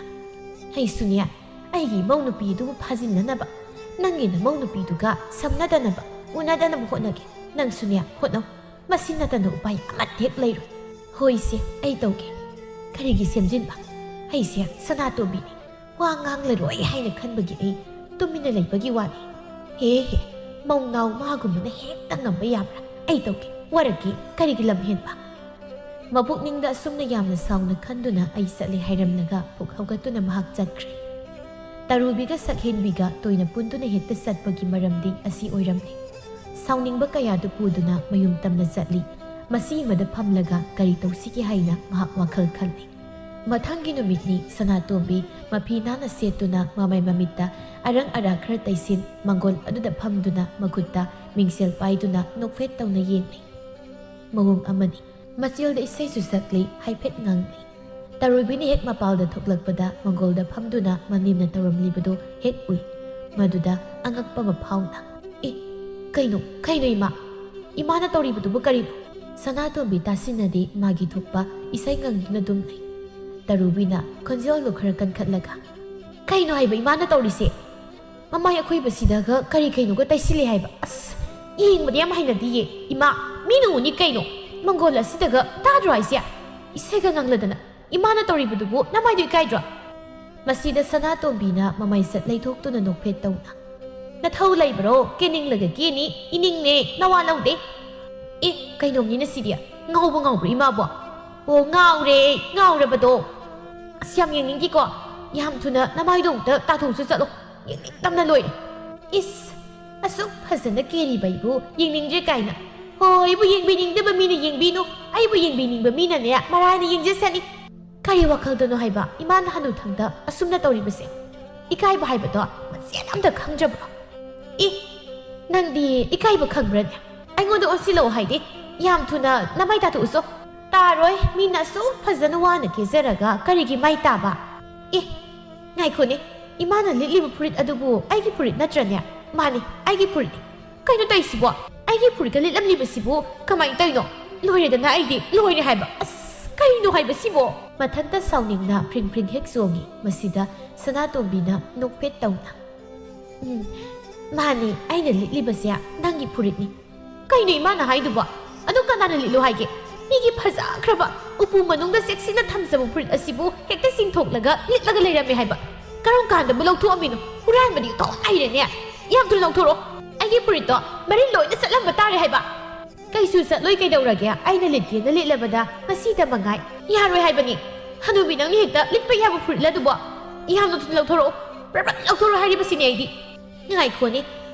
ꯑꯩꯁꯨꯅꯦ, ꯑꯩꯒꯤ ꯏꯃꯧ ꯅꯨꯄꯤ ꯑꯗꯨꯕꯨ ꯐꯥꯖꯤꯟꯅꯅꯕ, ꯅꯪꯒꯤ ꯅꯃꯧ ꯅꯨꯄꯤꯗꯨꯒ ꯁꯝꯅꯗꯅꯕ, ꯎꯅꯗꯅꯕ ꯍꯣꯠꯅꯒꯦ꯫ ꯅꯪꯁꯨꯅꯦ, ꯍꯣꯠꯅꯧ꯫ ꯃꯁꯤ ꯅꯠꯇꯅ ꯎꯄꯥꯏ ꯑꯃꯠꯇ ꯍꯦꯛ ꯂꯩꯔꯣꯏ꯫" "ꯍꯣꯏ ꯏꯆꯦ, ꯑꯩ ꯇꯧꯒꯦ꯫" "ꯀꯔꯤꯒꯤ ꯁꯦꯝꯖꯤꯟꯕ? ꯑꯩꯁꯦ ꯁꯅꯥꯇꯣꯝꯕꯤꯅꯤ, ꯋꯥ ꯉꯥꯡꯂꯔꯣꯏ ꯍꯥꯏꯅ ꯈꯟꯕꯒꯤ ꯑꯩ ꯇꯨꯃꯤꯟꯅ ꯂꯩꯕꯒꯤ ꯋꯥꯅꯤ꯫ ꯍꯦ ꯍꯦ, ꯃꯧꯅꯥꯎ ꯃꯥꯒꯨꯝꯕꯅ ꯍꯦꯛꯇ ꯉꯝꯕ ꯌꯥꯕ꯭ꯔꯥ? ꯑꯩ ꯇꯧꯒꯦ, ꯋꯥꯔꯛꯀꯦ, ꯀꯔꯤꯒꯤ ꯂꯝꯍꯦꯟꯕ?" ꯃꯄꯨꯛꯅꯤꯡꯗ ꯑꯁꯨꯝꯅ ꯌꯥꯝꯅ ꯁꯥꯎꯅ ꯈꯟꯗꯨꯅ ꯑꯩ ꯆꯠꯂꯦ ꯍꯥꯏꯔꯝꯂꯒ ꯄꯨꯛ ꯍꯧꯒꯠꯇꯨꯅ ꯃꯍꯥꯛ ꯆꯠꯈ꯭ꯔꯦ꯫ ꯇꯔꯨꯕꯤꯒ ꯁꯛꯍꯦꯟꯕꯤꯒ ꯇꯣꯏꯅ ꯄꯨꯟꯗꯨꯅ ꯍꯦꯛꯇ ꯆꯠꯄꯒꯤ ꯃꯔꯝꯗꯤ ꯑꯁꯤ ꯑꯣꯏꯔꯝꯂꯦ꯫ ꯁꯥꯎꯅꯤꯡꯕ ꯀꯌꯥꯗꯨ ꯄꯨꯗꯨꯅ ꯃꯌꯨꯝ ꯇꯝꯅ ꯆꯠꯂꯤ꯫ ꯃꯁꯤ ꯑꯃꯗ ꯐꯝꯂꯒ ꯀꯔꯤ ꯇꯧꯁꯤꯒꯦ ꯍꯥꯏꯅ ꯃꯍꯥꯛ ꯋꯥꯈꯜ ꯈꯜꯂꯤ꯫ ꯃꯊꯪꯒꯤ ꯅꯨꯃꯤꯠꯅꯤ꯫ ꯁꯅꯥꯇꯣꯝꯕꯤ ꯃꯐꯤ ꯅꯥꯟꯅ ꯁꯦꯠꯇꯨꯅ ꯃꯃꯥꯏ ꯃꯃꯤꯠꯇ ꯑꯔꯪ ꯑꯔꯥꯛ ꯈꯔ ꯇꯩꯁꯤꯟ, ꯃꯪꯒꯣꯜ ꯑꯗꯨꯗ ꯐꯝꯗꯨꯅ ꯃꯈꯨꯠꯇ ꯃꯤꯡꯁꯦꯜ ꯄꯥꯏꯗꯨꯅ ꯅꯣꯛꯐꯦꯠ ꯇꯧꯅ ꯌꯦꯡꯂꯤ꯫ ꯃꯑꯣꯡ ꯑꯃꯅꯤ꯫ ꯃꯆꯦꯜꯗ ꯏꯁꯩꯁꯨ ꯁꯛꯂꯤ, ꯍꯥꯏꯐꯦꯠ ꯉꯪꯂꯤ꯫ ꯇꯔꯨꯕꯤꯅ ꯍꯦꯛ ꯃꯄꯥꯜꯗ ꯊꯣꯛꯂꯛꯄꯗ ꯃꯪꯒꯣꯜꯗ ꯐꯝꯗꯨꯅ ꯃꯅꯦꯝꯅ ꯇꯧꯔꯝꯂꯤꯕꯗꯨ ꯍꯦꯛ ꯎꯏ꯫ ꯃꯗꯨꯗ ꯑꯉꯛꯄ ꯑꯃ ꯐꯥꯎꯅ, "ꯑꯦ, ꯀꯩꯅꯣ, ꯀꯩꯅꯣ ꯏꯃꯥ? ꯏꯃꯥꯅ ꯇꯧꯔꯤꯕꯗꯨꯕꯨ ꯀꯔꯤꯅꯣ?" ꯁꯅꯥꯇꯣꯝꯕꯤ ꯇꯥꯁꯤꯟꯅꯗꯦ, ꯃꯥꯒꯤ ꯊꯣꯛꯄ ꯏꯁꯩ ꯉꯪꯗꯨꯅ ꯑꯗꯨꯝ ꯂꯩ꯫ ꯇꯔꯨꯕꯤꯅ ꯈꯣꯟꯖꯦꯜꯗꯨ ꯈꯔ ꯀꯟꯈꯠꯂꯒ, "ꯀꯩꯅꯣ ꯍꯥꯏꯕ ꯏꯃꯥꯅ ꯇꯧꯔꯤꯁꯦ? ꯃꯃꯥꯏ ꯑꯈꯣꯏꯕꯁꯤꯗꯒ ꯀꯔꯤ ꯀꯩꯅꯣꯒ ꯇꯩꯁꯤꯜꯂꯦ ꯍꯥꯏꯕ? ꯑꯁ, ꯌꯦꯡꯕꯗ ꯌꯥꯝ ꯍꯩꯅꯗꯤꯌꯦ꯫ ꯏꯃꯥ, ꯃꯤꯅ ꯎꯅꯤ ꯀꯩꯅꯣ꯫ ꯃꯪꯒꯣꯜ ꯑꯁꯤꯗꯒ ꯇꯥꯗ꯭ꯔꯣ ꯍꯥꯏꯁꯦ? ꯏꯁꯩꯒ ꯉꯪꯂꯗꯅ ꯏꯃꯥꯅ ꯇꯧꯔꯤꯕꯗꯨꯕꯨ ꯅꯃꯥꯏꯗꯨ ꯏꯀꯥꯏꯗ꯭ꯔꯣ?" ꯃꯁꯤꯗ ꯁꯅꯥꯇꯣꯝꯕꯤꯅ ꯃꯃꯥꯏ ꯆꯠ ꯂꯩꯊꯣꯛꯇꯨꯅ ꯅꯣꯛꯐꯦꯠ ꯇꯧꯅ, "ꯅꯊꯧ ꯂꯩꯕ꯭ꯔꯣ? ꯀꯦꯅꯤꯡꯂꯒ ꯀꯦꯅꯤ, ꯏꯅꯤꯡꯅꯦ, ꯅꯋꯥ ꯂꯧꯗꯦ꯫ ꯑꯦ, ꯀꯩꯅꯣꯝꯅꯤꯅ ꯁꯤꯗꯤ꯫ ꯉꯥꯎꯕ ꯉꯥꯎꯕ꯭ꯔꯣ ꯏꯃꯥꯕꯣ? ꯑꯣ, ꯉꯥꯎꯔꯦ, ꯉꯥꯎꯔꯕꯗꯣ꯫ ꯑꯁ, ꯌꯥꯝ ꯌꯦꯡꯅꯤꯡꯗꯦꯀꯣ꯫ ꯌꯥꯝ ꯊꯨꯅ ꯅꯃꯥꯏꯗꯣ ꯑꯃꯨꯛꯇ ꯇꯥꯊꯣꯛꯁꯨ ꯆꯠꯂꯣ꯫ ꯌꯦꯡꯅꯤꯡꯗꯕꯅ ꯂꯣꯏꯔꯦ꯫ ꯏꯁ, ꯑꯁꯨꯛ ꯐꯖꯅ ꯀꯦꯔꯤꯕ ꯑꯩꯕꯨ ꯌꯦꯡꯅꯤꯡꯗ꯭ꯔꯦ ꯀꯥꯏꯅ꯫ ꯍꯣ, ꯑꯩꯕꯨ ꯌꯦꯡꯕꯤꯅꯤꯡꯗꯕ ꯃꯤꯅ ꯌꯦꯡꯕꯤꯅꯨ꯫ ꯑꯩꯕꯨ ꯌꯦꯡꯕꯤꯅꯤꯡꯕ ꯃꯤꯅꯅꯦ, ꯃꯔꯥꯏꯅ ꯌꯦꯡꯖꯁꯅꯤ꯫ ꯀꯔꯤ ꯋꯥꯈꯜꯗꯅꯣ ꯍꯥꯏꯕ ꯏꯃꯥꯅ ꯍꯅꯨꯊꯪꯗ ꯑꯁꯨꯝꯅ ꯇꯧꯔꯤꯕꯁꯦ? ꯏꯀꯥꯏꯕ ꯍꯥꯏꯕꯗꯣ ꯃꯆꯦꯠ ꯑꯝꯇ ꯈꯪꯗ꯭ꯔꯕ꯭ꯔꯣ? ꯏ, ꯅꯪꯗꯤ ꯏꯀꯥꯏꯕ ꯈꯪꯕ꯭ꯔꯅꯦ? ꯑꯩꯉꯣꯟꯗ ꯑꯣꯟꯁꯤꯜꯂꯛꯑꯣ ꯍꯥꯏꯗꯤ? ꯌꯥꯝ ꯊꯨꯅ ꯅꯃꯥꯏ ꯇꯥꯊꯣꯛꯎꯁꯣ꯫ ꯇꯥꯔꯣꯏ, ꯃꯤꯅ ꯑꯁꯨꯛ ꯐꯖꯅ ꯋꯥꯅ ꯀꯦꯖꯔꯒ ꯀꯔꯤꯒꯤ ꯃꯥꯏ ꯇꯥꯕ? ꯏ, ꯉꯥꯏꯈꯣꯅꯦ, ꯏꯃꯥꯅ ꯂꯤꯠꯂꯤꯕ ꯐꯨꯔꯤꯠ ꯑꯗꯨꯕꯨ ꯑꯩꯒꯤ ꯐꯨꯔꯤꯠ ꯅꯠꯇ꯭ꯔꯅꯦ? ꯃꯥꯅꯤ, ꯑꯩꯒꯤ ꯐꯨꯔꯤꯠꯅꯤ꯫ ꯀꯩꯅꯣ ꯇꯧꯏꯁꯤꯕꯣ? ꯑꯩꯒꯤ ꯐꯨꯔꯤꯠꯀ ꯂꯤꯠꯂꯝꯂꯤꯕꯁꯤꯕꯨ ꯀꯃꯥꯏꯅ ꯇꯧꯔꯤꯅꯣ? ꯂꯣꯏꯔꯦꯗꯅ ꯑꯩꯗꯤ, ꯂꯣꯏꯔꯦ ꯍꯥꯏꯕ꯫ ꯑꯁ, ꯀꯔꯤꯅꯣ ꯍꯥꯏꯕꯁꯤꯕꯣ? ꯃꯊꯟꯇ ꯁꯥꯎꯅꯤꯡꯅ ꯐ꯭ꯔꯤꯡ ꯐ꯭ꯔꯤꯡ ꯍꯦꯛ ꯆꯣꯡꯉꯤ꯫ ꯃꯁꯤꯗ ꯁꯅꯥꯇꯣꯝꯕꯤꯅ ꯅꯣꯛꯐꯦꯠ ꯇꯧꯅ, "ꯎꯝ, ꯃꯥꯅꯦ, ꯑꯩꯅ ꯂꯤꯠꯂꯤꯕꯁꯦ ꯅꯪꯒꯤ ꯐꯨꯔꯤꯠꯅꯤ꯫ ꯀꯩꯅꯣ ꯏꯃꯥꯅ ꯍꯥꯏꯗꯨꯕꯣ? ꯑꯗꯨ ꯀꯅꯥꯅ ꯂꯤꯠꯂꯣ ꯍꯥꯏꯒꯦ? ꯃꯤꯒꯤ ꯐꯖꯈ꯭ꯔꯕ ꯎꯄꯨ ꯃꯅꯨꯡꯗ ꯆꯦꯛꯁꯤꯟꯅ ꯊꯝꯖꯕ ꯐꯨꯔꯤꯠ ꯑꯁꯤꯕꯨ ꯍꯦꯛꯇ ꯆꯤꯡꯊꯣꯛꯂꯒ ꯂꯤꯠꯂꯒ ꯂꯩꯔꯝꯃꯦ ꯍꯥꯏꯕ? ꯀꯔꯝ ꯀꯥꯟꯗꯕꯨ ꯂꯧꯊꯣꯛꯑꯝꯃꯤꯅꯣ? ꯍꯨꯔꯥꯟꯕꯗꯤ ꯑꯣꯟꯊꯣꯛꯅ ꯍꯩꯔꯦꯅꯦ꯫ ꯌꯥꯝ ꯊꯨꯅ ꯂꯧꯊꯣꯔꯛꯑꯣ꯫ ꯑꯩꯒꯤ ꯐꯨꯔꯤꯠꯇꯣ ꯃꯔꯤꯜ ꯂꯣꯏꯅ ꯆꯠꯂꯝꯕ ꯇꯥꯔꯦ ꯍꯥꯏꯕ"꯫ "ꯀꯩꯁꯨ ꯆꯠꯂꯣꯏ, ꯀꯩꯗꯧꯔꯒꯦ? ꯑꯩꯅ ꯂꯤꯠꯀꯦꯅ ꯂꯤꯠꯂꯕꯗ ꯉꯁꯤꯗ ꯃꯉꯥꯏ꯫ ꯌꯥꯔꯣꯏ ꯍꯥꯏꯕꯅꯤ꯫ ꯍꯅꯨꯕꯤ, ꯅꯪꯅ ꯍꯦꯛꯇ ꯂꯤꯠꯄ ꯌꯥꯕ ꯐꯨꯔꯤꯠꯂ ꯑꯗꯨꯕꯣ? ꯌꯥꯝꯅ ꯊꯨꯅ ꯂꯧꯊꯣꯔꯛꯑꯣ꯫ ꯄ꯭ꯔꯞ ꯄ꯭ꯔꯞ ꯂꯧꯊꯣꯔꯛꯑꯣ ꯍꯥꯏꯔꯤꯕꯁꯤꯅꯦ ꯑꯩꯗꯤ"꯫ "ꯉꯥꯏꯈꯣꯅꯦ,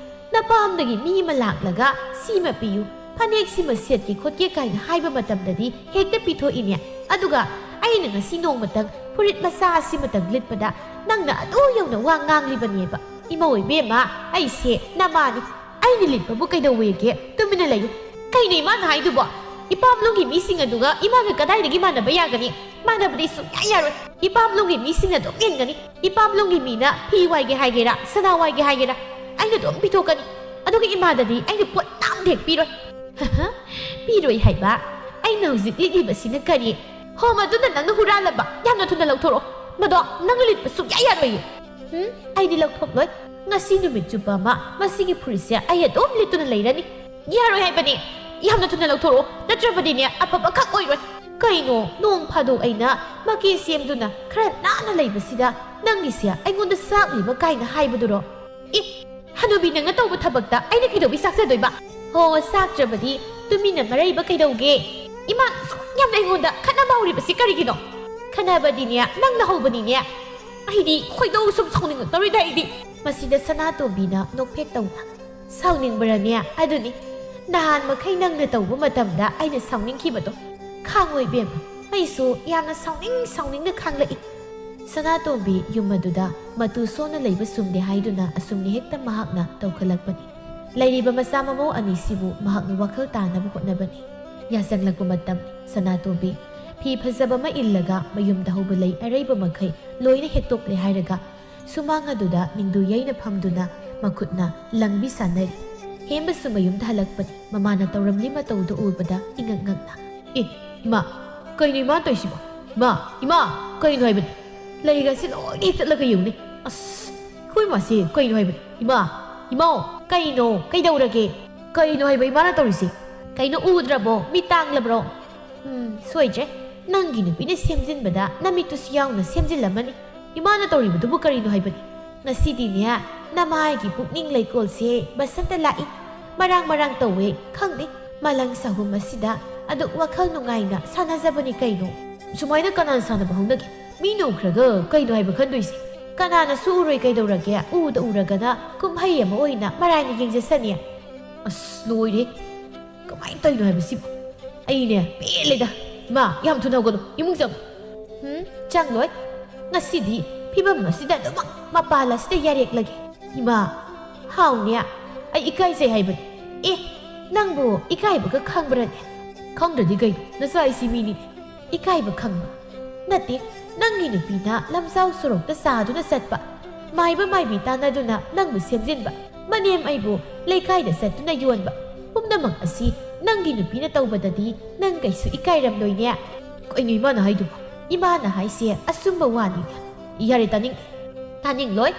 ꯅꯄꯥꯝꯗꯒꯤ ꯃꯤ ꯑꯃ ꯂꯥꯛꯂꯒ ꯁꯤꯃ ꯄꯤꯌꯨ, ꯐꯅꯦꯛꯁꯤꯃ ꯁꯦꯠꯀꯦ ꯈꯣꯠꯀꯦ ꯀꯥꯏꯅ ꯍꯥꯏꯕ ꯃꯇꯝꯗꯗꯤ ꯍꯦꯛꯇ ꯄꯤꯊꯣꯛꯏꯅꯦ꯫ ꯑꯗꯨꯒ ꯑꯩꯅ ꯉꯁꯤ ꯅꯣꯡꯃꯇꯪ ꯐꯨꯔꯤꯠ ꯃꯆꯥ ꯑꯁꯤꯃꯇꯪ ꯂꯤꯠꯄꯗ ꯅꯪꯅ ꯑꯗꯨ ꯌꯧꯅ ꯋꯥ ꯉꯥꯡꯂꯤꯕꯅꯦꯕ꯫ ꯏꯃꯧ ꯏꯕꯦꯝꯃ, ꯑꯩꯁꯦ ꯅꯃꯥꯅꯤ꯫ ꯑꯩꯅ ꯂꯤꯠꯄꯕꯨ ꯀꯩꯗꯧꯋꯦꯒꯦ? ꯇꯨꯃꯤꯟꯅ ꯂꯩꯌꯨ"꯫ "ꯀꯩꯅꯣ ꯏꯃꯥꯅ ꯍꯥꯏꯗꯨꯕꯣ? ꯏꯄꯥꯝꯂꯣꯝꯒꯤ ꯃꯤꯁꯤꯡ ꯑꯗꯨꯒ ꯏꯃꯥꯒ ꯀꯗꯥꯏꯗꯒꯤ ꯃꯥꯟꯅꯕ ꯌꯥꯒꯅꯤ? ꯃꯥꯟꯅꯕꯗꯤ ꯁꯨꯡꯌꯥ ꯌꯥꯔꯣꯏ꯫ ꯏꯄꯥꯝꯂꯣꯝꯒꯤ ꯃꯤꯁꯤꯡꯅ ꯑꯗꯨꯝ ꯏꯟꯒꯅꯤ꯫ ꯏꯄꯥꯝꯂꯣꯝꯒꯤ ꯃꯤꯅ ꯐꯤ ꯋꯥꯏꯒꯦ ꯍꯥꯏꯒꯦꯔꯥ, ꯁꯅꯥ ꯋꯥꯏꯒꯦ ꯍꯥꯏꯒꯦꯔꯥ, ꯑꯩꯅ ꯑꯗꯨꯝ ꯄꯤꯊꯣꯛꯀꯅꯤ꯫ ꯑꯗꯨꯒ ꯏꯃꯥꯗꯗꯤ ꯑꯩꯅ ꯄꯣꯠ ꯑꯃꯠꯇ ꯍꯦꯛ ꯄꯤꯔꯣꯏ"꯫ "ꯍꯍ, ꯄꯤꯔꯣꯏ ꯍꯥꯏꯕ? ꯑꯩꯅ ꯍꯧꯖꯤꯛ ꯂꯤꯠꯂꯤꯕꯁꯤꯅ ꯀꯔꯤ?" "ꯍꯣ, ꯃꯗꯨꯅ ꯅꯪꯅ ꯍꯨꯔꯥꯜꯂꯕ꯫ ꯌꯥꯝꯅ ꯊꯨꯅ ꯂꯧꯊꯣꯔꯛꯑꯣ꯫ ꯃꯗꯣ ꯅꯪꯅ ꯂꯤꯠꯄ ꯁꯨꯡꯌꯥ ꯌꯥꯔꯣꯏꯌꯦ"꯫ "ꯎꯝ, ꯑꯩꯗꯤ ꯂꯧꯊꯣꯛꯂꯣꯏ꯫ ꯉꯁꯤ ꯅꯨꯃꯤꯠ ꯆꯨꯞꯄ ꯑꯃ ꯃꯁꯤꯒꯤ ꯐꯨꯔꯤꯠꯁꯦ ꯑꯩ ꯑꯗꯨꯝ ꯂꯤꯠꯇꯨꯅ ꯂꯩꯔꯅꯤ"꯫ "ꯌꯥꯔꯣꯏ ꯍꯥꯏꯕꯅꯦ꯫ ꯌꯥꯝꯅ ꯊꯨꯅ ꯂꯧꯊꯣꯔꯛꯑꯣ, ꯅꯠꯇ꯭ꯔꯕꯗꯤꯅꯦ ꯑꯐꯕꯈꯛ ꯑꯣꯏꯔꯣꯏ"꯫ "ꯀꯩꯅꯣ, ꯅꯣꯡ ꯐꯥꯗꯣꯛ ꯑꯩꯅ ꯃꯀꯦ ꯁꯦꯝꯗꯨꯅ ꯈꯔ ꯅꯥꯟꯅ ꯂꯩꯕꯁꯤꯗ ꯅꯪꯒꯤꯁꯦ ꯑꯩꯉꯣꯟꯗ ꯆꯥꯛꯂꯤꯕ ꯀꯥꯏꯅ ꯍꯥꯏꯕꯗꯨꯔꯣ?" "ꯑꯦ, ꯍꯅꯨꯕꯤ, ꯅꯪꯅ ꯇꯧꯕ ꯊꯕꯛꯇ ꯑꯩꯅ ꯀꯩꯗꯧꯕꯩ ꯆꯥꯛꯆꯗꯣꯏꯕ?" "ꯍꯣ, ꯆꯥꯛꯇ꯭ꯔꯕꯗꯤ ꯇꯨꯃꯤꯟꯅ ꯃꯔꯩꯕ ꯀꯩꯗꯧꯒꯦ? ꯏꯃꯥ ꯑꯁꯨꯛ ꯌꯥꯝꯅ ꯑꯩꯉꯣꯟꯗ ꯈꯠꯅꯕ ꯍꯧꯔꯤꯕꯁꯤ ꯀꯔꯤꯒꯤꯅꯣ?" "ꯈꯠꯅꯕꯗꯤꯅꯦ ꯅꯪꯅ ꯍꯧꯕꯅꯤꯅꯦ꯫ ꯑꯩꯗꯤ ꯈꯣꯏꯗꯧ ꯁꯨꯝ ꯁꯥꯎꯅꯤꯡꯉꯛꯇꯧꯔꯤꯗ ꯑꯩꯗꯤ"꯫ ꯃꯁꯤꯗ ꯁꯅꯥꯇꯣꯝꯕꯤꯅ ꯅꯣꯛꯐꯦꯠ ꯇꯧꯅ, "ꯁꯥꯎꯅꯤꯡꯕ꯭ꯔꯅꯦ? ꯑꯗꯨꯅꯤ, ꯅꯍꯥꯟ ꯃꯈꯩ ꯅꯪꯅ ꯇꯧꯕ ꯃꯇꯝꯗ ꯑꯩꯅ ꯁꯥꯎꯅꯤꯡꯈꯤꯕꯗꯣ꯫ ꯈꯥꯡꯉꯣ ꯏꯕꯦꯝꯃ, ꯑꯩꯁꯨ ꯌꯥꯝꯅ ꯁꯥꯎꯅꯤꯡ ꯁꯥꯎꯅꯤꯡꯅ ꯈꯥꯡꯂꯛꯏ"꯫ ꯁꯅꯥꯇꯣꯝꯕꯤ ꯌꯨꯝ ꯑꯗꯨꯗ ꯃꯇꯨ ꯁꯣꯟꯅ ꯂꯩꯕ ꯁꯨꯝꯗꯦ ꯍꯥꯏꯗꯨꯅ ꯑꯁꯨꯝꯅ ꯍꯦꯛꯇ ꯃꯍꯥꯛꯅ ꯇꯧꯈꯠꯂꯛꯄꯅꯤ꯫ ꯂꯩꯔꯤꯕ ꯃꯆꯥ ꯃꯃꯧ ꯑꯅꯤꯁꯤꯕꯨ ꯃꯍꯥꯛꯅ ꯋꯥꯈꯜ ꯇꯥꯅꯕ ꯍꯣꯠꯅꯕꯅꯤ꯫ ꯌꯥꯆꯪꯂꯛꯄ ꯃꯇꯝ꯫ ꯁꯅꯥꯇꯣꯝꯕꯤ ꯐꯤ ꯐꯖꯕ ꯑꯃ ꯏꯜꯂꯒ ꯃꯌꯨꯝꯗ ꯍꯧꯕ ꯂꯩ ꯑꯔꯩꯕ ꯃꯈꯩ ꯂꯣꯏꯅ ꯍꯦꯛꯇꯣꯛꯂꯦ ꯍꯥꯏꯔꯒ ꯁꯨꯃꯥꯡ ꯑꯗꯨꯗ ꯅꯤꯡꯗꯨ ꯌꯩꯅ ꯐꯝꯗꯨꯅ ꯃꯈꯨꯠꯅ ꯂꯪꯕꯤ ꯁꯥꯟꯅꯔꯤ꯫ ꯍꯦꯝꯕꯁꯨ ꯃꯌꯨꯝꯗ ꯍꯜꯂꯛꯄꯅꯤ꯫ ꯃꯃꯥꯅ ꯇꯧꯔꯝꯂꯤ ꯃꯇꯧꯗꯨ ꯎꯕꯗ ꯏꯉꯛ ꯉꯛꯅ, "ꯑꯦ, ꯏꯃꯥ, ꯀꯩꯅꯣ ꯏꯃꯥ ꯇꯧꯔꯤꯁꯤꯕꯣ? ꯏꯃꯥ, ꯏꯃꯥ, ꯀꯩꯅꯣ ꯍꯥꯏꯕꯅꯤ? ꯂꯩꯒꯁꯤ ꯂꯣꯏꯅ ꯍꯦꯛꯇꯠꯂꯒ ꯌꯦꯡꯉꯨꯅꯦ꯫ ꯑꯁ, ꯑꯩꯈꯣꯏ ꯏꯃꯥꯁꯦ ꯀꯩꯅꯣ ꯍꯥꯏꯕꯅꯤ? ꯏꯃꯥ, ꯏꯃꯥꯎ, ꯀꯩꯅꯣ? ꯀꯩꯗꯧꯔꯒꯦ? ꯀꯩꯅꯣ ꯍꯥꯏꯕ ꯏꯃꯥꯅ ꯇꯧꯔꯤꯁꯦ? ꯀꯩꯅꯣ ꯎꯗ꯭ꯔꯕꯣ? ꯃꯤ ꯇꯥꯡꯂꯕ꯭ꯔꯣ?" "ꯎꯝ, ꯁꯣꯏꯗ꯭ꯔꯦ꯫ ꯅꯪꯒꯤ ꯅꯨꯄꯤꯅ ꯁꯦꯝꯖꯤꯟꯕꯗ ꯅꯃꯤꯠꯇꯨꯁꯨ ꯌꯥꯎꯅ ꯁꯦꯝꯖꯤꯜꯂꯝꯃꯅꯤ꯫ ꯏꯃꯥꯅ ꯇꯧꯔꯤꯕꯗꯨꯕꯨ ꯀꯔꯤꯅꯣ ꯍꯥꯏꯕꯅꯤ? ꯉꯁꯤꯗꯤꯅꯦ, ꯅꯃꯥꯒꯤ ꯄꯨꯛꯅꯤꯡ ꯂꯩꯀꯣꯜꯁꯦ ꯕꯁꯟꯇ ꯂꯥꯛꯏ꯫ ꯃꯔꯥꯡ ꯃꯔꯥꯡ ꯇꯧꯋꯦ꯫ ꯈꯪꯗꯦ, ꯃꯂꯪ ꯁꯍꯨꯝ ꯑꯁꯤꯗ ꯑꯗꯨꯛ ꯋꯥꯈꯜ ꯅꯨꯡꯉꯥꯏꯅ ꯁꯥꯟꯅꯖꯕꯅꯤ ꯀꯩꯅꯣ?" "ꯁꯨꯃꯥꯏꯅ ꯀꯅꯥꯅ ꯁꯥꯟꯅꯕ ꯍꯧꯅꯒꯦ? ꯃꯤꯅ ꯎꯈ꯭ꯔꯒ ꯀꯩꯅꯣ ꯍꯥꯏꯕ ꯈꯟꯗꯣꯏꯁꯦ? ꯀꯅꯥꯅꯁꯨ ꯎꯔꯣꯏ ꯀꯩꯗꯧꯔꯒꯦ? ꯎꯗ ꯎꯔꯒꯅ ꯀꯨꯝꯍꯩ ꯑꯃ ꯑꯣꯏꯅ ꯃꯔꯥꯏꯅ ꯌꯦꯡꯖꯁꯅꯤ꯫ ꯑꯁ, ꯂꯣꯏꯔꯦ꯫ ꯀꯃꯥꯏꯅ ꯇꯧꯔꯤꯅꯣ ꯍꯥꯏꯕꯁꯤꯕꯨ? ꯑꯩꯅꯦ ꯄꯦꯜꯂꯦꯗ꯫ ꯏꯃꯥ, ꯌꯥꯝ ꯊꯨꯅ ꯍꯧꯒꯠꯂꯨ꯫ ꯏꯃꯨꯡ ꯆꯪꯉꯨ꯫" "ꯎꯝ, ꯆꯪꯂꯣꯏ꯫ ꯉꯁꯤꯗꯤ ꯐꯤꯕꯝ ꯑꯁꯤꯗ ꯑꯗꯨꯃꯛ ꯃꯄꯥꯜ ꯑꯁꯤꯗ ꯌꯥꯔꯦꯛꯂꯒꯦ꯫ ꯏꯃꯥ, ꯍꯥꯎꯅꯦ, ꯑꯩ ꯏꯀꯥꯏꯖꯩ ꯍꯥꯏꯕꯅꯤ꯫" "ꯑꯦ, ꯅꯪꯕꯨ ꯏꯀꯥꯏꯕꯒ ꯈꯪꯕ꯭ꯔꯅꯦ?" "ꯈꯪꯗ꯭ꯔꯗꯤ ꯀꯩꯅꯣ? ꯅꯆꯥ ꯑꯩꯁꯤ ꯃꯤꯅꯤꯅꯦ꯫ ꯏꯀꯥꯏꯕ ꯈꯪꯕ ꯅꯠꯇꯦ꯫ ꯅꯪꯒꯤ ꯅꯨꯄꯤꯅ ꯂꯝꯖꯥꯎ ꯁꯣꯔꯣꯛꯇ ꯆꯥꯗꯨꯅ ꯆꯠꯄ, ꯃꯥꯏꯕ ꯃꯥꯏꯕꯤ ꯇꯥꯟꯅꯗꯨꯅ ꯅꯪꯕꯨ ꯁꯦꯝꯖꯤꯟꯕ, ꯃꯅꯦꯝ ꯑꯩꯕꯨ ꯂꯩꯀꯥꯏꯗ ꯆꯠꯇꯨꯅ ꯌꯣꯟꯕ, ꯄꯨꯝꯅꯃꯛ ꯑꯁꯤ ꯅꯪꯒꯤ ꯅꯨꯄꯤꯅ ꯇꯧꯕꯗꯗꯤ ꯅꯪ ꯀꯩꯁꯨ ꯏꯀꯥꯏꯔꯝꯂꯣꯏꯅꯦ꯫" "ꯀꯩꯅꯣ ꯏꯃꯥꯅ ꯍꯥꯏꯗꯨꯕꯣ?" "ꯏꯃꯥꯅ ꯍꯥꯏꯁꯦ ꯑꯆꯨꯝꯕ ꯋꯥꯅꯤꯅꯦ꯫" "ꯌꯥꯔꯦ, ꯇꯥꯅꯤꯡꯗꯦ꯫" "ꯇꯥꯅꯤꯡꯂꯣꯏ꯫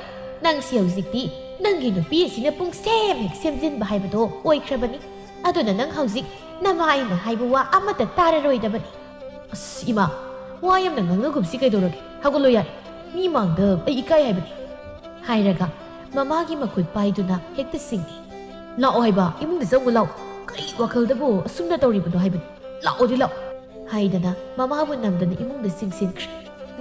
ꯅꯪꯁꯤ ꯍꯧꯖꯤꯛꯇꯤ ꯅꯪꯒꯤ ꯅꯨꯄꯤ ꯑꯁꯤꯅ ꯄꯨꯡꯁꯦꯝ ꯍꯦꯛ ꯁꯦꯝꯖꯤꯟꯕ ꯍꯥꯏꯕꯗꯣ ꯑꯣꯏꯈ꯭ꯔꯕꯅꯤ꯫ ꯑꯗꯨꯅ ꯅꯪ ꯍꯧꯖꯤꯛ ꯅꯃꯥ ꯑꯩꯅ ꯍꯥꯏꯕ ꯋꯥ ꯑꯃꯠꯇ ꯇꯥꯔꯔꯣꯏꯗꯕꯅꯤ꯫" "ꯑꯁ, ꯏꯃꯥ, ꯋꯥ ꯌꯥꯝꯅ ꯉꯥꯡꯅꯒꯨꯝꯁꯤ ꯀꯩꯗꯧꯔꯒꯦ? ꯍꯧꯒꯠꯂꯣ ꯌꯥꯔꯦ꯫ ꯃꯤ ꯃꯥꯡꯗ ꯑꯩ ꯏꯀꯥꯏ ꯍꯥꯏꯕꯅꯤ꯫" ꯍꯥꯏꯔꯒ ꯃꯃꯥꯒꯤ ꯃꯈꯨꯠ ꯄꯥꯏꯗꯨꯅ ꯍꯦꯛꯇ ꯆꯤꯡꯏ꯫ "ꯂꯥꯛꯑꯣ ꯍꯥꯏꯕ, ꯏꯃꯨꯡꯗ ꯆꯪꯉꯨ ꯂꯥꯛꯑꯣ꯫ ꯀꯔꯤ ꯋꯥꯈꯜꯗꯕꯨ ꯑꯁꯨꯝꯅ ꯇꯧꯔꯤꯕꯅꯣ ꯍꯥꯏꯕꯅꯤ꯫ ꯂꯥꯛꯑꯣꯗꯤ ꯂꯥꯛꯑꯣ꯫" ꯍꯥꯏꯗꯅ ꯃꯃꯥꯕꯨ ꯅꯝꯗꯅ ꯏꯃꯨꯡꯗ ꯆꯤꯡꯁꯤꯟꯈ꯭ꯔꯦ꯫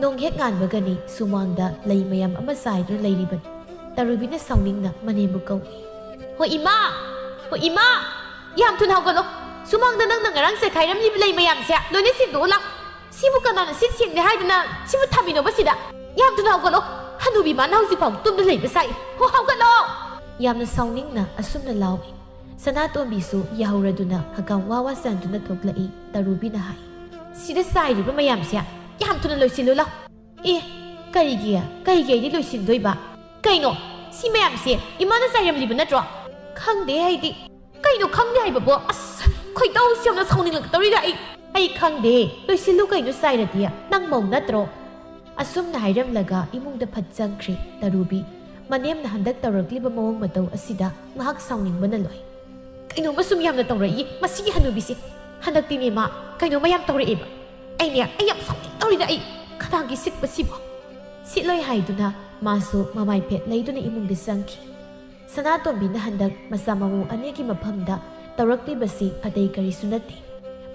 ꯅꯣꯡꯍꯦꯛ ꯉꯥꯟꯕꯒꯅꯤ ꯁꯨꯃꯥꯡꯗ ꯂꯩ ꯃꯌꯥꯝ ꯑꯃ ꯆꯥꯏꯗꯨꯅ ꯂꯩꯔꯤꯕꯅꯤ꯫ ꯇꯔꯨꯕꯤꯅ ꯁꯥꯎꯅꯤꯡꯅ ꯃꯅꯦꯝꯕꯨ ꯀꯧꯏ꯫ "ꯍꯣ ꯏꯃꯥ! ꯍꯣ ꯏꯃꯥ! ꯌꯥꯝ ꯊꯨꯅ ꯍꯧꯒꯠꯂꯣ꯫ ꯁꯨꯃꯥꯡꯗ ꯅꯪꯅ ꯉꯔꯥꯡ ꯆꯥꯏꯈꯥꯏꯔꯝꯂꯤꯕ ꯂꯩ ꯃꯌꯥꯝꯁꯦ ꯂꯣꯏꯅ ꯁꯦꯡꯗꯣꯛꯑꯣ ꯂꯥꯎ꯫ ꯁꯤꯕꯨ ꯀꯅꯥꯅ ꯁꯤꯠ ꯁꯦꯡꯗꯦ ꯍꯥꯏꯗꯨꯅ ꯁꯤꯕꯨ ꯊꯝꯃꯤꯅꯣꯕ ꯁꯤꯗ?" ꯌꯥꯝ ꯊꯨꯅ ꯍꯧꯒꯠꯂꯣ꯫ ꯍꯅꯨꯕꯤ ꯃꯥꯅ ꯍꯧꯖꯤꯛꯐꯥꯎ ꯇꯨꯝꯗ ꯂꯩꯕ ꯁꯥꯏ꯫ ꯍꯣ, ꯍꯧꯒꯠꯂꯣ!" ꯌꯥꯝꯅ ꯁꯥꯎꯅꯤꯡꯅ ꯑꯁꯨꯝꯅ ꯂꯥꯎꯏ꯫ ꯁꯅꯥꯇꯣꯝꯕꯤꯁꯨ ꯌꯥꯍꯧꯔꯗꯨꯅ ꯍꯀꯥꯝ ꯋꯥ ꯋꯥ ꯆꯟꯗꯨꯅ ꯊꯣꯛꯂꯛꯏ꯫ ꯇꯔꯨꯕꯤꯅ ꯍꯥꯏ, "ꯁꯤꯗ ꯆꯥꯏꯔꯤꯕ ꯃꯌꯥꯝꯁꯦ ꯌꯥꯝ ꯊꯨꯅ ꯂꯣꯏꯁꯤꯜꯂꯨ ꯂꯥꯎ!" "ꯑꯦ, ꯀꯔꯤꯒꯤ? ꯀꯔꯤꯒꯤ ꯑꯩꯗꯤ ꯂꯣꯏꯁꯤꯟꯗꯣꯏꯕ? ꯀꯩꯅꯣ, ꯁꯤ ꯃꯌꯥꯝꯁꯦ ꯏꯃꯥꯅ ꯆꯥꯏꯔꯝꯂꯤꯕ ꯅꯠꯇ꯭ꯔꯣ?" "ꯈꯪꯗꯦ, ꯑꯩꯗꯤ"꯫ "ꯀꯩꯅꯣ ꯈꯪꯗꯦ ꯍꯥꯏꯕꯕꯣ? ꯑꯁ, ꯈꯣꯏꯗꯧꯁꯤ ꯌꯥꯝꯅ ꯁꯥꯎꯅꯤꯡꯂꯛꯀꯗꯧꯔꯤꯗ ꯑꯩ!" "ꯑꯩ ꯈꯪꯗꯦ, ꯂꯣꯏꯁꯤꯜꯂꯨ ꯀꯩꯅꯣ ꯆꯥꯏꯔꯗꯤ, ꯅꯪ ꯃꯧ ꯅꯠꯇ꯭ꯔꯣ?" ꯑꯁꯨꯝꯅ ꯍꯥꯏꯔꯝꯂꯒ ꯏꯃꯨꯡꯗ ꯐꯠ ꯆꯪꯈ꯭ꯔꯦ ꯇꯔꯨꯕꯤ꯫ ꯃꯅꯦꯝꯅ ꯍꯟꯗꯛ ꯇꯧꯔꯛꯂꯤꯕ ꯃꯑꯣꯡ ꯃꯇꯧ ꯑꯁꯤꯗ ꯃꯍꯥꯛ ꯁꯥꯎꯅꯤꯡꯕꯅ ꯂꯣꯏ꯫ "ꯀꯩꯅꯣꯝꯃ ꯁꯨꯝ ꯌꯥꯝꯅ ꯇꯧꯔꯛꯏ ꯃꯁꯤꯒꯤ ꯍꯅꯨꯕꯤꯁꯦ꯫ ꯍꯟꯗꯛꯇꯤꯅꯦ ꯃꯥ ꯀꯩꯅꯣꯝꯃ ꯌꯥꯝ ꯇꯧꯔꯛꯑꯦꯕ꯫ ꯑꯩꯅꯦ, ꯑꯩ ꯌꯥꯝ ꯁꯥꯎꯅꯤꯡꯗꯧꯔꯤꯗ ꯑꯩ꯫ ꯈꯗꯥꯡꯒꯤ ꯁꯤꯛꯄꯁꯤꯕꯨ!" ꯁꯤꯠꯂꯣꯏ ꯍꯥꯏꯗꯨꯅ ꯃꯥꯁꯨ ꯃꯃꯥꯏ ꯐꯦꯠ ꯂꯩꯗꯨꯅ ꯏꯃꯨꯡꯗ ꯆꯪꯈꯤ꯫ ꯁꯅꯥꯇꯣꯝꯕꯤꯅ ꯍꯟꯗꯛ ꯃꯆꯥ ꯃꯃꯧ ꯑꯅꯤꯒꯤ ꯃꯐꯝꯗ ꯇꯧꯔꯛꯂꯤꯕꯁꯤ ꯑꯇꯩ ꯀꯔꯤꯁꯨ ꯅꯠꯇꯦ꯫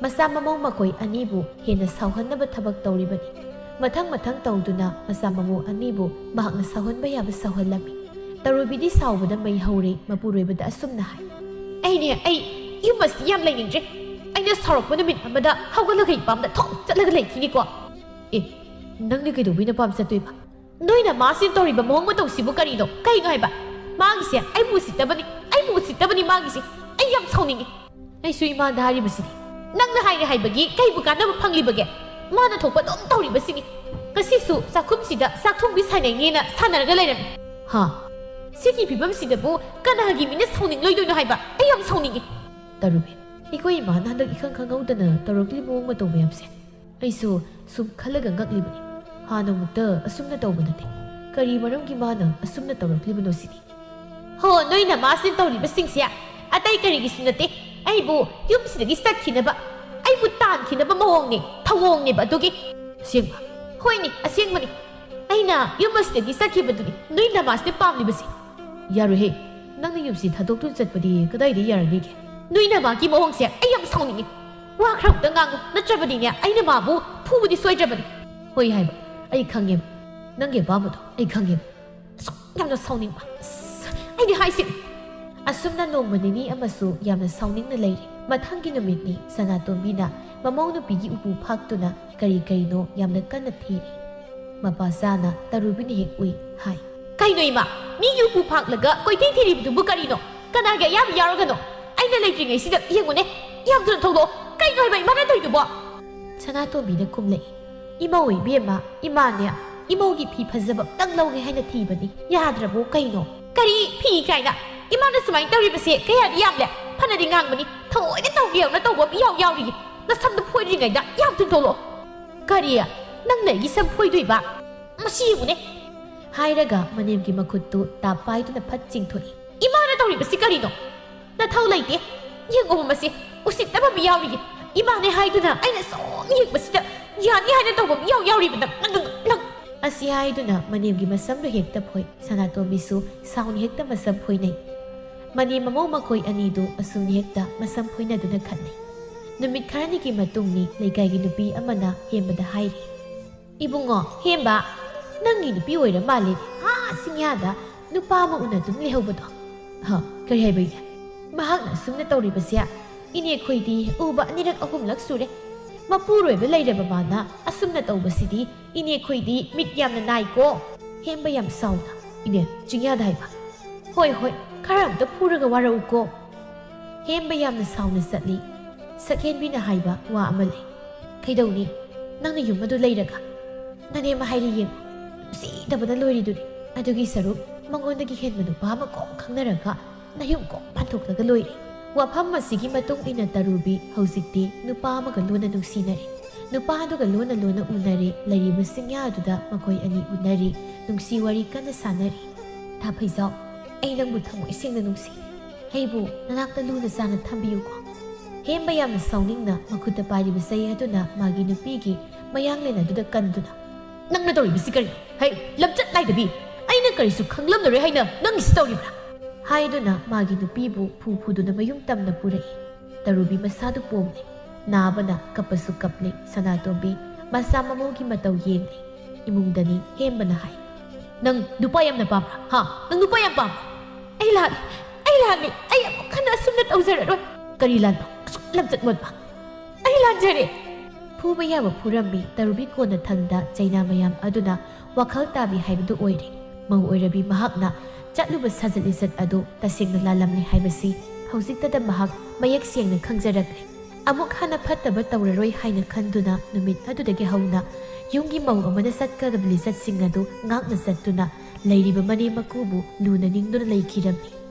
ꯃꯆꯥ ꯃꯃꯧ ꯃꯈꯣꯏ ꯑꯅꯤꯕꯨ ꯍꯦꯟꯅ ꯁꯥꯎꯍꯟꯅꯕ ꯊꯕꯛ ꯇꯧꯔꯤꯕꯅꯤ꯫ ꯃꯊꯪ ꯃꯊꯪ ꯇꯧꯗꯨꯅ ꯃꯆꯥ ꯃꯃꯧ ꯑꯅꯤꯕꯨ ꯃꯍꯥꯛꯅ ꯁꯥꯎꯍꯟꯕ ꯌꯥꯕ ꯁꯥꯎꯍꯜꯂꯝꯃꯤ꯫ ꯇꯔꯨꯕꯤꯗꯤ ꯁꯥꯎꯕꯗ ꯃꯩ ꯍꯧꯔꯦ, ꯃꯄꯨꯔꯣꯏꯕꯗ ꯑꯁꯨꯝꯅ ꯍꯥꯏ, "ꯑꯩꯅꯦ, ꯑꯩ ꯌꯨꯝ ꯑꯁꯤꯗ ꯌꯥꯝ ꯂꯩꯅꯤꯡꯗ꯭ꯔꯦ꯫ ꯑꯩꯅ ꯁꯥꯎꯔꯛꯄ ꯅꯨꯃꯤꯠ ꯑꯃꯗ ꯍꯧꯒꯠꯂꯒ ꯏꯄꯥꯝꯗ ꯊꯣꯛ ꯆꯠꯂꯒ ꯂꯩꯈꯤꯅꯤꯀꯣ!" "ꯑꯦ, ꯅꯪꯗꯤ ꯀꯩꯗꯧꯕꯩ ꯅꯄꯥꯝ ꯆꯠꯇꯣꯏꯕ?" "ꯅꯣꯏꯅ ꯃꯥꯁꯤꯅ ꯇꯧꯔꯤꯕ ꯃꯑꯣꯡ ꯃꯇꯧꯁꯤꯕꯨ ꯀꯔꯤꯅꯣ? ꯀꯩꯅꯣ ꯍꯥꯏꯕ? ꯃꯥꯒꯤꯁꯦ ꯑꯩꯕꯨ ꯎꯁꯤꯠꯇꯕꯅꯤ, ꯑꯩꯕꯨ ꯎꯁꯤꯠꯇꯕꯅꯤ ꯃꯥꯒꯤꯁꯦ꯫ ꯑꯩ ꯌꯥꯝ ꯁꯥꯎꯅꯤꯡꯉꯤ꯫ ꯑꯩꯁꯨ ꯏꯃꯥꯗ ꯍꯥꯏꯔꯤꯕꯁꯤꯅꯤ꯫ ꯅꯪꯅ ꯍꯥꯏꯔꯦ ꯍꯥꯏꯕꯒꯤ ꯀꯩꯕꯨ ꯀꯥꯟꯅꯕ ꯐꯪꯂꯤꯕꯒꯦ? ꯃꯥꯅ ꯊꯣꯛꯄ ꯑꯗꯨꯝ ꯇꯧꯔꯤꯕꯁꯤꯅꯤ꯫ ꯉꯁꯤꯁꯨ ꯆꯥꯛꯈꯨꯝꯁꯤꯗ ꯆꯥꯛ ꯊꯣꯡꯕꯤ ꯁꯥꯟꯅꯩꯅꯦꯅ ꯁꯥꯟꯅꯔꯒ ꯂꯩꯔꯝꯃꯤ꯫ ꯍꯥ? ꯁꯤꯒꯤ ꯐꯤꯕꯝꯁꯤꯗꯕꯨ ꯀꯅꯥꯒꯤ ꯃꯤꯅ ꯁꯥꯎꯅꯤꯡꯂꯣꯏꯗꯣꯏꯅꯣ ꯍꯥꯏꯕ? ꯑꯩ ꯌꯥꯝ ꯁꯥꯎꯅꯤꯡꯉꯤ꯫" "ꯇꯔꯨꯕꯤ, ꯑꯩꯈꯣꯏ ꯏꯃꯥꯅ ꯍꯟꯗꯛ ꯏꯈꯪ ꯈꯪꯍꯧꯗꯅ ꯇꯧꯔꯛꯂꯤ ꯃꯑꯣꯡ ꯃꯇꯧ ꯃꯌꯥꯝꯁꯦ꯫ ꯑꯩꯁꯨ ꯁꯨꯝ ꯈꯜꯂꯒ ꯉꯛꯂꯤꯕꯅꯤ꯫ ꯍꯥꯟꯅꯃꯨꯛꯇ ꯑꯁꯨꯝꯅ ꯇꯧꯕ ꯅꯠꯇꯦ꯫ ꯀꯔꯤ ꯃꯔꯝꯒꯤ ꯃꯥꯅ ꯑꯁꯨꯝꯅ ꯇꯧꯔꯛꯂꯤꯕꯅꯣ ꯁꯤꯅꯤ?" "ꯍꯣ, ꯅꯣꯏ ꯅꯃꯥꯁꯤꯅ ꯇꯧꯔꯤꯕꯁꯤꯡꯁꯦ ꯑꯇꯩ ꯀꯔꯤꯒꯤꯁꯨ ꯅꯠꯇꯦ꯫ ꯑꯩꯕꯨ ꯌꯨꯝꯁꯤꯗꯒꯤ ꯆꯠꯈꯤꯅꯕ, ꯑꯩꯕꯨ ꯇꯥꯟꯈꯤꯅꯕ ꯃꯑꯣꯡꯅꯦ, ꯊꯧꯑꯣꯡꯅꯦꯕ ꯑꯗꯨꯒꯤ꯫" "ꯑꯁꯦꯡꯕ?" "ꯍꯣꯏꯅꯦ, ꯑꯁꯦꯡꯕꯅꯤ꯫ ꯑꯩꯅ ꯌꯨꯝ ꯑꯁꯤꯗꯒꯤ ꯆꯠꯈꯤꯕꯗꯨꯅꯤ ꯅꯣꯏ ꯅꯃꯥꯁꯤꯅ ꯄꯥꯝꯂꯤꯕꯁꯦ꯫" "ꯌꯥꯔꯣꯏꯍꯦ, ꯅꯪꯅ ꯌꯨꯝꯁꯤ ꯊꯥꯗꯣꯛꯇꯨꯅ ꯆꯠꯄꯗꯤ ꯀꯗꯥꯏꯗ ꯌꯥꯔꯅꯤꯒꯦ?" "ꯅꯣꯏ ꯅꯃꯥꯒꯤ ꯃꯑꯣꯡꯁꯦ ꯑꯩ ꯌꯥꯝ ꯁꯥꯎꯅꯤꯡꯉꯤ꯫ ꯋꯥ ꯈꯔ ꯑꯃꯨꯛꯇ ꯉꯥꯡꯉꯨ, ꯅꯠꯇ꯭ꯔꯕꯗꯤꯅꯦ ꯑꯩꯅ ꯃꯥꯕꯨ ꯐꯨꯕꯗꯤ ꯁꯣꯏꯗ꯭ꯔꯕꯅꯤ꯫" "ꯍꯣꯏ ꯍꯥꯏꯕ, ꯑꯩ ꯈꯪꯉꯦꯕ, ꯅꯪꯒꯤ ꯑꯄꯥꯝꯕꯗꯣ ꯑꯩ ꯈꯪꯉꯦꯕ꯫" ꯑꯁꯨꯛ ꯌꯥꯝꯅ ꯁꯥꯎꯅꯤꯡꯕ꯫ ꯑꯁ, ꯑꯩꯗꯤ ꯍꯥꯏꯁꯦ꯫ ꯑꯁꯨꯝꯅ ꯅꯣꯡꯃ ꯅꯤꯅꯤ ꯑꯃꯁꯨ ꯌꯥꯝꯅ ꯁꯥꯎꯅꯤꯡꯅ ꯂꯩꯔꯤ꯫ ꯃꯊꯪꯒꯤ ꯅꯨꯃꯤꯠꯅꯤ, ꯁꯅꯥꯇꯣꯝꯕꯤꯅ ꯃꯃꯧ ꯅꯨꯄꯤꯒꯤ ꯎꯄꯨ ꯐꯥꯛꯇꯨꯅ ꯀꯔꯤ ꯀꯔꯤꯅꯣ ꯌꯥꯝꯅ ꯀꯟꯅ ꯊꯤꯔꯤ꯫ ꯃꯄꯥ ꯆꯥꯅ ꯇꯔꯨꯕꯤꯅ ꯍꯦꯛ ꯎꯏ ꯍꯥꯏ꯫ "ꯀꯩꯅꯣ ꯏꯃꯥ? ꯃꯤꯒꯤ ꯎꯄꯨ ꯐꯥꯛꯂꯒ ꯀꯣꯏꯊꯤ ꯊꯤꯔꯤꯕꯗꯨꯕꯨ ꯀꯔꯤꯅꯣ? ꯀꯅꯥꯒꯤ ꯑꯌꯥꯕ ꯌꯥꯎꯔꯒꯅꯣ? ꯑꯩꯅ ꯂꯩꯇ꯭ꯔꯤꯉꯩꯁꯤꯗ ꯌꯦꯡꯉꯨꯅꯦ, ꯌꯥꯝ ꯊꯨꯅ ꯊꯣꯛꯂꯛꯑꯣ꯫ ꯀꯩꯅꯣ ꯍꯥꯏꯕ ꯏꯃꯥꯅ ꯇꯧꯔꯤꯗꯨꯕꯣ?" ꯁꯅꯥꯇꯣꯝꯕꯤꯅ ꯈꯨꯝꯂꯛꯏ꯫ "ꯏꯃꯧ ꯏꯕꯦꯝꯃ, ꯏꯃꯥꯅꯦ ꯏꯃꯧꯒꯤ ꯐꯤ ꯐꯖꯕ ꯑꯝꯇꯪ ꯂꯧꯒꯦ ꯍꯥꯏꯅ ꯊꯤꯕꯅꯤ, ꯌꯥꯗ꯭ꯔꯕꯣ ꯀꯩꯅꯣ?" "ꯀꯔꯤ ꯐꯤ ꯀꯥꯏꯅ? ꯏꯃꯥꯅ ꯁꯨꯃꯥꯏꯅ ꯇꯧꯔꯤꯕꯁꯦ ꯀꯌꯥꯗꯤ ꯌꯥꯝꯂꯦ꯫ ꯐꯅꯗꯤ ꯉꯥꯡꯕꯅꯤ, ꯊꯑꯣꯏꯅ ꯇꯧꯒꯦ ꯌꯥꯎꯅ ꯇꯧꯕ ꯑꯃ ꯏꯌꯥꯎ ꯌꯥꯎꯔꯤꯌꯦ꯫ ꯅꯁꯝꯗꯣ ꯐꯣꯏꯗ꯭ꯔꯤꯉꯩꯗ ꯌꯥꯝ ꯊꯨꯅ ꯊꯣꯛꯂꯛꯑꯣ꯫" "ꯀꯔꯤ? ꯅꯪꯅ ꯑꯩꯒꯤ ꯁꯝ ꯐꯣꯏꯗꯣꯏꯕ? ꯃꯁꯤ ꯌꯦꯡꯉꯨꯅꯦ!" ꯍꯥꯏꯔꯒ ꯃꯅꯦꯝꯒꯤ ꯃꯈꯨꯠꯇꯨ ꯇꯥꯞ ꯄꯥꯏꯗꯨꯅ ꯐꯠ ꯆꯤꯡꯊꯣꯛꯏ꯫ "ꯏꯃꯥꯅ ꯇꯧꯔꯤꯕꯁꯤ ꯀꯔꯤꯅꯣ? ꯅꯊꯧ ꯂꯩꯇꯦ꯫ ꯌꯦꯡꯉꯨꯕ ꯃꯁꯤ, ꯎꯁꯤꯠꯇꯕ ꯑꯃ ꯌꯥꯎꯔꯤꯌꯦ꯫ ꯏꯃꯥꯅꯦ ꯍꯥꯏꯗꯨꯅ ꯑꯩꯅ ꯁꯨꯝ ꯌꯦꯡꯕꯁꯤꯗ ꯌꯥꯅꯤ ꯍꯥꯏꯅ ꯇꯧꯕ ꯑꯃ ꯏꯌꯥꯎ ꯌꯥꯎꯔꯤꯕ ꯅꯪ, ꯅꯪ, ꯅꯪ!" ꯑꯁꯤ ꯍꯥꯏꯗꯨꯅ ꯃꯅꯦꯝꯒꯤ ꯃꯁꯝꯗꯨ ꯍꯦꯛꯇ ꯐꯣꯏ꯫ ꯁꯅꯥꯇꯣꯝꯕꯤꯁꯨ ꯁꯥꯎꯅ ꯍꯦꯛꯇ ꯃꯁꯝ ꯐꯣꯏꯅꯩ꯫ ꯃꯅꯦꯝ ꯃꯃꯧ ꯃꯈꯣꯏ ꯑꯅꯤꯗꯨ ꯑꯁꯨꯝꯅ ꯍꯦꯛꯇ ꯃꯁꯝ ꯐꯣꯏꯅꯗꯨꯅ ꯈꯠꯅꯩ꯫ ꯅꯨꯃꯤꯠ ꯈꯔꯅꯤꯒꯤ ꯃꯇꯨꯡꯅꯤ ꯂꯩꯀꯥꯏꯒꯤ ꯅꯨꯄꯤ ꯑꯃꯅ ꯍꯦꯝꯕꯗ ꯍꯥꯏꯔꯤ꯫ "ꯏꯕꯨꯡꯉꯣ, ꯍꯦꯝꯕ, ꯅꯪꯒꯤ ꯅꯨꯄꯤ ꯑꯣꯏꯔ ꯃꯥꯜꯂꯦ꯫ ꯑꯥ ꯆꯤꯡꯌꯥꯗ ꯅꯨꯄꯥ ꯑꯃ ꯎꯅꯗꯨꯅ ꯂꯩꯍꯧꯕꯗꯣ꯫" "ꯍ, ꯀꯔꯤ ꯍꯥꯏꯕ ꯏꯅꯦ?" "ꯃꯍꯥꯛꯅ ꯑꯁꯨꯝꯅ ꯇꯧꯔꯤꯕꯁꯦ ꯏꯅꯦ ꯈꯣꯏꯗꯤ ꯎꯕ ꯑꯅꯤꯔꯛ ꯑꯍꯨꯝꯂꯛ ꯁꯨꯔꯦ꯫ ꯃꯄꯨꯔꯣꯏꯕ ꯂꯩꯔꯕ ꯃꯥꯅ ꯑꯁꯨꯝꯅ ꯇꯧꯕꯁꯤꯗꯤ ꯏꯅꯦ ꯈꯣꯏꯗꯤ ꯃꯤꯠ ꯌꯥꯝꯅ ꯅꯥꯏꯀꯣ꯫" ꯍꯦꯝꯕ ꯌꯥꯝ ꯁꯥꯎꯅ꯫ "ꯏꯅꯦ, ꯆꯤꯡꯌꯥꯗ ꯍꯥꯏꯕ?" "ꯍꯣꯏ, ꯍꯣꯏ, ꯈꯔ ꯑꯝꯇ ꯐꯨꯔꯒ ꯋꯥꯔꯛꯎꯀꯣ꯫" ꯍꯦꯝꯕ ꯌꯥꯝꯅ ꯁꯥꯎꯅ ꯆꯠꯂꯤ꯫ ꯁꯛꯍꯦꯟꯕꯤꯅ ꯍꯥꯏꯕ ꯋꯥ ꯑꯃ ꯂꯩ꯫ "ꯀꯩꯗꯧꯅꯤ? ꯅꯪꯅ ꯌꯨꯝ ꯑꯗꯨ ꯂꯩꯔꯒ? ꯅꯅꯦꯝꯃ ꯍꯥꯏꯔꯤ ꯌꯦꯡꯉꯨ, ꯅꯨꯡꯁꯤꯗꯕꯅ ꯂꯣꯏꯔꯤꯗꯨꯅꯤ꯫ ꯑꯗꯨꯒꯤ ꯁꯔꯨꯛ ꯃꯉꯣꯟꯗꯒꯤ ꯍꯦꯟꯕ ꯅꯨꯄꯥ ꯑꯃ ꯀꯣꯛ ꯈꯪꯅꯔꯒ ꯅꯌꯨꯝ ꯀꯣꯛ ꯄꯥꯟꯊꯣꯛꯂꯒ ꯂꯣꯏꯔꯦ꯫" ꯋꯥꯐꯝ ꯑꯁꯤꯒꯤ ꯃꯇꯨꯡ ꯏꯟꯅ ꯇꯔꯨꯕꯤ ꯍꯧꯖꯤꯛꯇꯤ ꯅꯨꯄꯥ ꯑꯃꯒ ꯂꯣꯟꯅ ꯅꯨꯡꯁꯤꯅꯔꯦ꯫ ꯅꯨꯄꯥ ꯑꯗꯨꯒ ꯂꯣꯟꯅ ꯂꯣꯟꯅ ꯎꯅꯔꯦ꯫ ꯂꯩꯔꯤꯕ ꯆꯤꯡꯌꯥ ꯑꯗꯨꯗ ꯃꯈꯣꯏ ꯑꯅꯤ ꯎꯅꯔꯤ, ꯅꯨꯡꯁꯤ ꯋꯥꯔꯤ ꯀꯟꯅ ꯁꯥꯟꯅꯔꯤ꯫ "ꯊꯥ ꯐꯩꯖꯥꯎ, ꯑꯩ ꯅꯪꯕꯨ ꯊꯃꯣꯏ ꯁꯦꯡꯅ ꯅꯨꯡꯁꯤ꯫ ꯑꯩꯕꯨ ꯅꯅꯥꯛꯇ ꯂꯨꯅ ꯆꯥꯟꯅ ꯊꯝꯕꯤꯌꯨꯀꯣ꯫" ꯍꯦꯝꯕ ꯌꯥꯝꯅ ꯁꯥꯎꯅꯤꯡꯅ ꯃꯈꯨꯠꯇ ꯄꯥꯏꯔꯤꯕ ꯆꯩ ꯑꯗꯨꯅ ꯃꯥꯒꯤ ꯅꯨꯄꯤꯒꯤ ꯃꯌꯥꯡꯂꯦꯟ ꯑꯗꯨꯗ ꯀꯟꯗꯨꯅ, "ꯅꯪꯅ ꯇꯧꯔꯤꯕꯁꯤ ꯀꯔꯤꯅꯣ? ꯍꯩ, ꯂꯝꯆꯠ ꯅꯥꯏꯗꯕꯤ! ꯑꯩꯅ ꯀꯔꯤꯁꯨ ꯈꯪꯂꯝꯂꯔꯣꯏ ꯍꯥꯏꯅ ꯅꯪꯒꯤꯁꯤ ꯇꯧꯔꯤꯕ꯭ꯔꯥ?" ꯍꯥꯏꯗꯨꯅ ꯃꯥꯒꯤ ꯅꯨꯄꯤꯕꯨ ꯐꯨ ꯐꯨꯗꯨꯅ ꯃꯌꯨꯝ ꯇꯝꯅ ꯄꯨꯔꯛꯏ꯫ ꯇꯔꯨꯕꯤ ꯃꯁꯥꯗꯨ ꯄꯣꯝꯂꯦ꯫ ꯅꯥꯕꯅ ꯀꯞꯄꯁꯨ ꯀꯞꯂꯦ꯫ ꯁꯅꯥꯇꯣꯝꯕꯤ ꯃꯆꯥ ꯃꯃꯧꯒꯤ ꯃꯇꯧ ꯌꯦꯡꯂꯦ꯫ ꯏꯃꯨꯡꯗꯅꯤ ꯍꯦꯝꯕꯅ ꯍꯥꯏ, "ꯅꯪ ꯅꯨꯄꯥ ꯌꯥꯝꯅ ꯄꯥꯝꯕ꯭ꯔꯥ? ꯍꯥ? ꯅꯪ ꯅꯨꯄꯥ ꯌꯥꯝ ꯄꯥꯝꯕ꯭ꯔꯥ?" "ꯑꯩ ꯂꯥꯜꯂꯦ, ꯑꯩ ꯂꯥꯜꯂꯦ, ꯑꯩ ꯑꯃꯨꯛ ꯍꯟꯅ ꯑꯁꯨꯝꯅ ꯇꯧꯖꯔꯔꯣꯏ꯫" "ꯀꯔꯤ ꯂꯥꯟꯕ? ꯑꯁꯨꯛ ꯂꯝꯆꯠ ꯃꯣꯠꯄ?" "ꯑꯩ ꯂꯥꯟꯖꯔꯦ꯫" ꯐꯨꯕ ꯌꯥꯕ ꯐꯨꯔꯝꯃꯤ, ꯇꯔꯨꯕꯤ ꯀꯣꯟꯅꯊꯪꯗ ꯆꯩꯅꯥ ꯃꯌꯥꯝ ꯑꯗꯨꯅ ꯋꯥꯈꯜ ꯇꯥꯕꯤ ꯍꯥꯏꯕꯗꯨ ꯑꯣꯏꯔꯦ꯫ ꯃꯧ ꯑꯣꯏꯔꯕꯤ ꯃꯍꯥꯛꯅ ꯆꯠꯂꯨꯕ ꯁꯥꯖꯠ ꯂꯤꯆꯠ ꯑꯗꯨ ꯇꯁꯦꯡꯅ ꯂꯥꯜꯂꯝꯂꯦ ꯍꯥꯏꯕꯁꯤ ꯍꯧꯖꯤꯛꯇꯗ ꯃꯍꯥꯛ ꯃꯌꯦꯛ ꯁꯦꯡꯅ ꯈꯪꯖꯔꯛꯂꯦ꯫ ꯑꯃꯨꯛ ꯍꯟꯅ ꯐꯠꯇꯕ ꯇꯧꯔꯔꯣꯏ ꯍꯥꯏꯅ ꯈꯟꯗꯨꯅ ꯅꯨꯃꯤꯠ ꯑꯗꯨꯗꯒꯤ ꯍꯧꯅ ꯌꯨꯝꯒꯤ ꯃꯧ ꯑꯃꯅ ꯆꯠꯀꯗꯕ ꯂꯤꯆꯠꯁꯤꯡ ꯑꯗꯨ ꯉꯥꯛꯅ ꯆꯠꯇꯨꯅ ꯂꯩꯔꯤꯕ ꯃꯅꯦꯝ ꯃꯀꯨꯕꯨ ꯂꯨꯅ ꯅꯤꯡꯗꯨꯅ ꯂꯩꯈꯤꯔꯝꯃꯤ꯫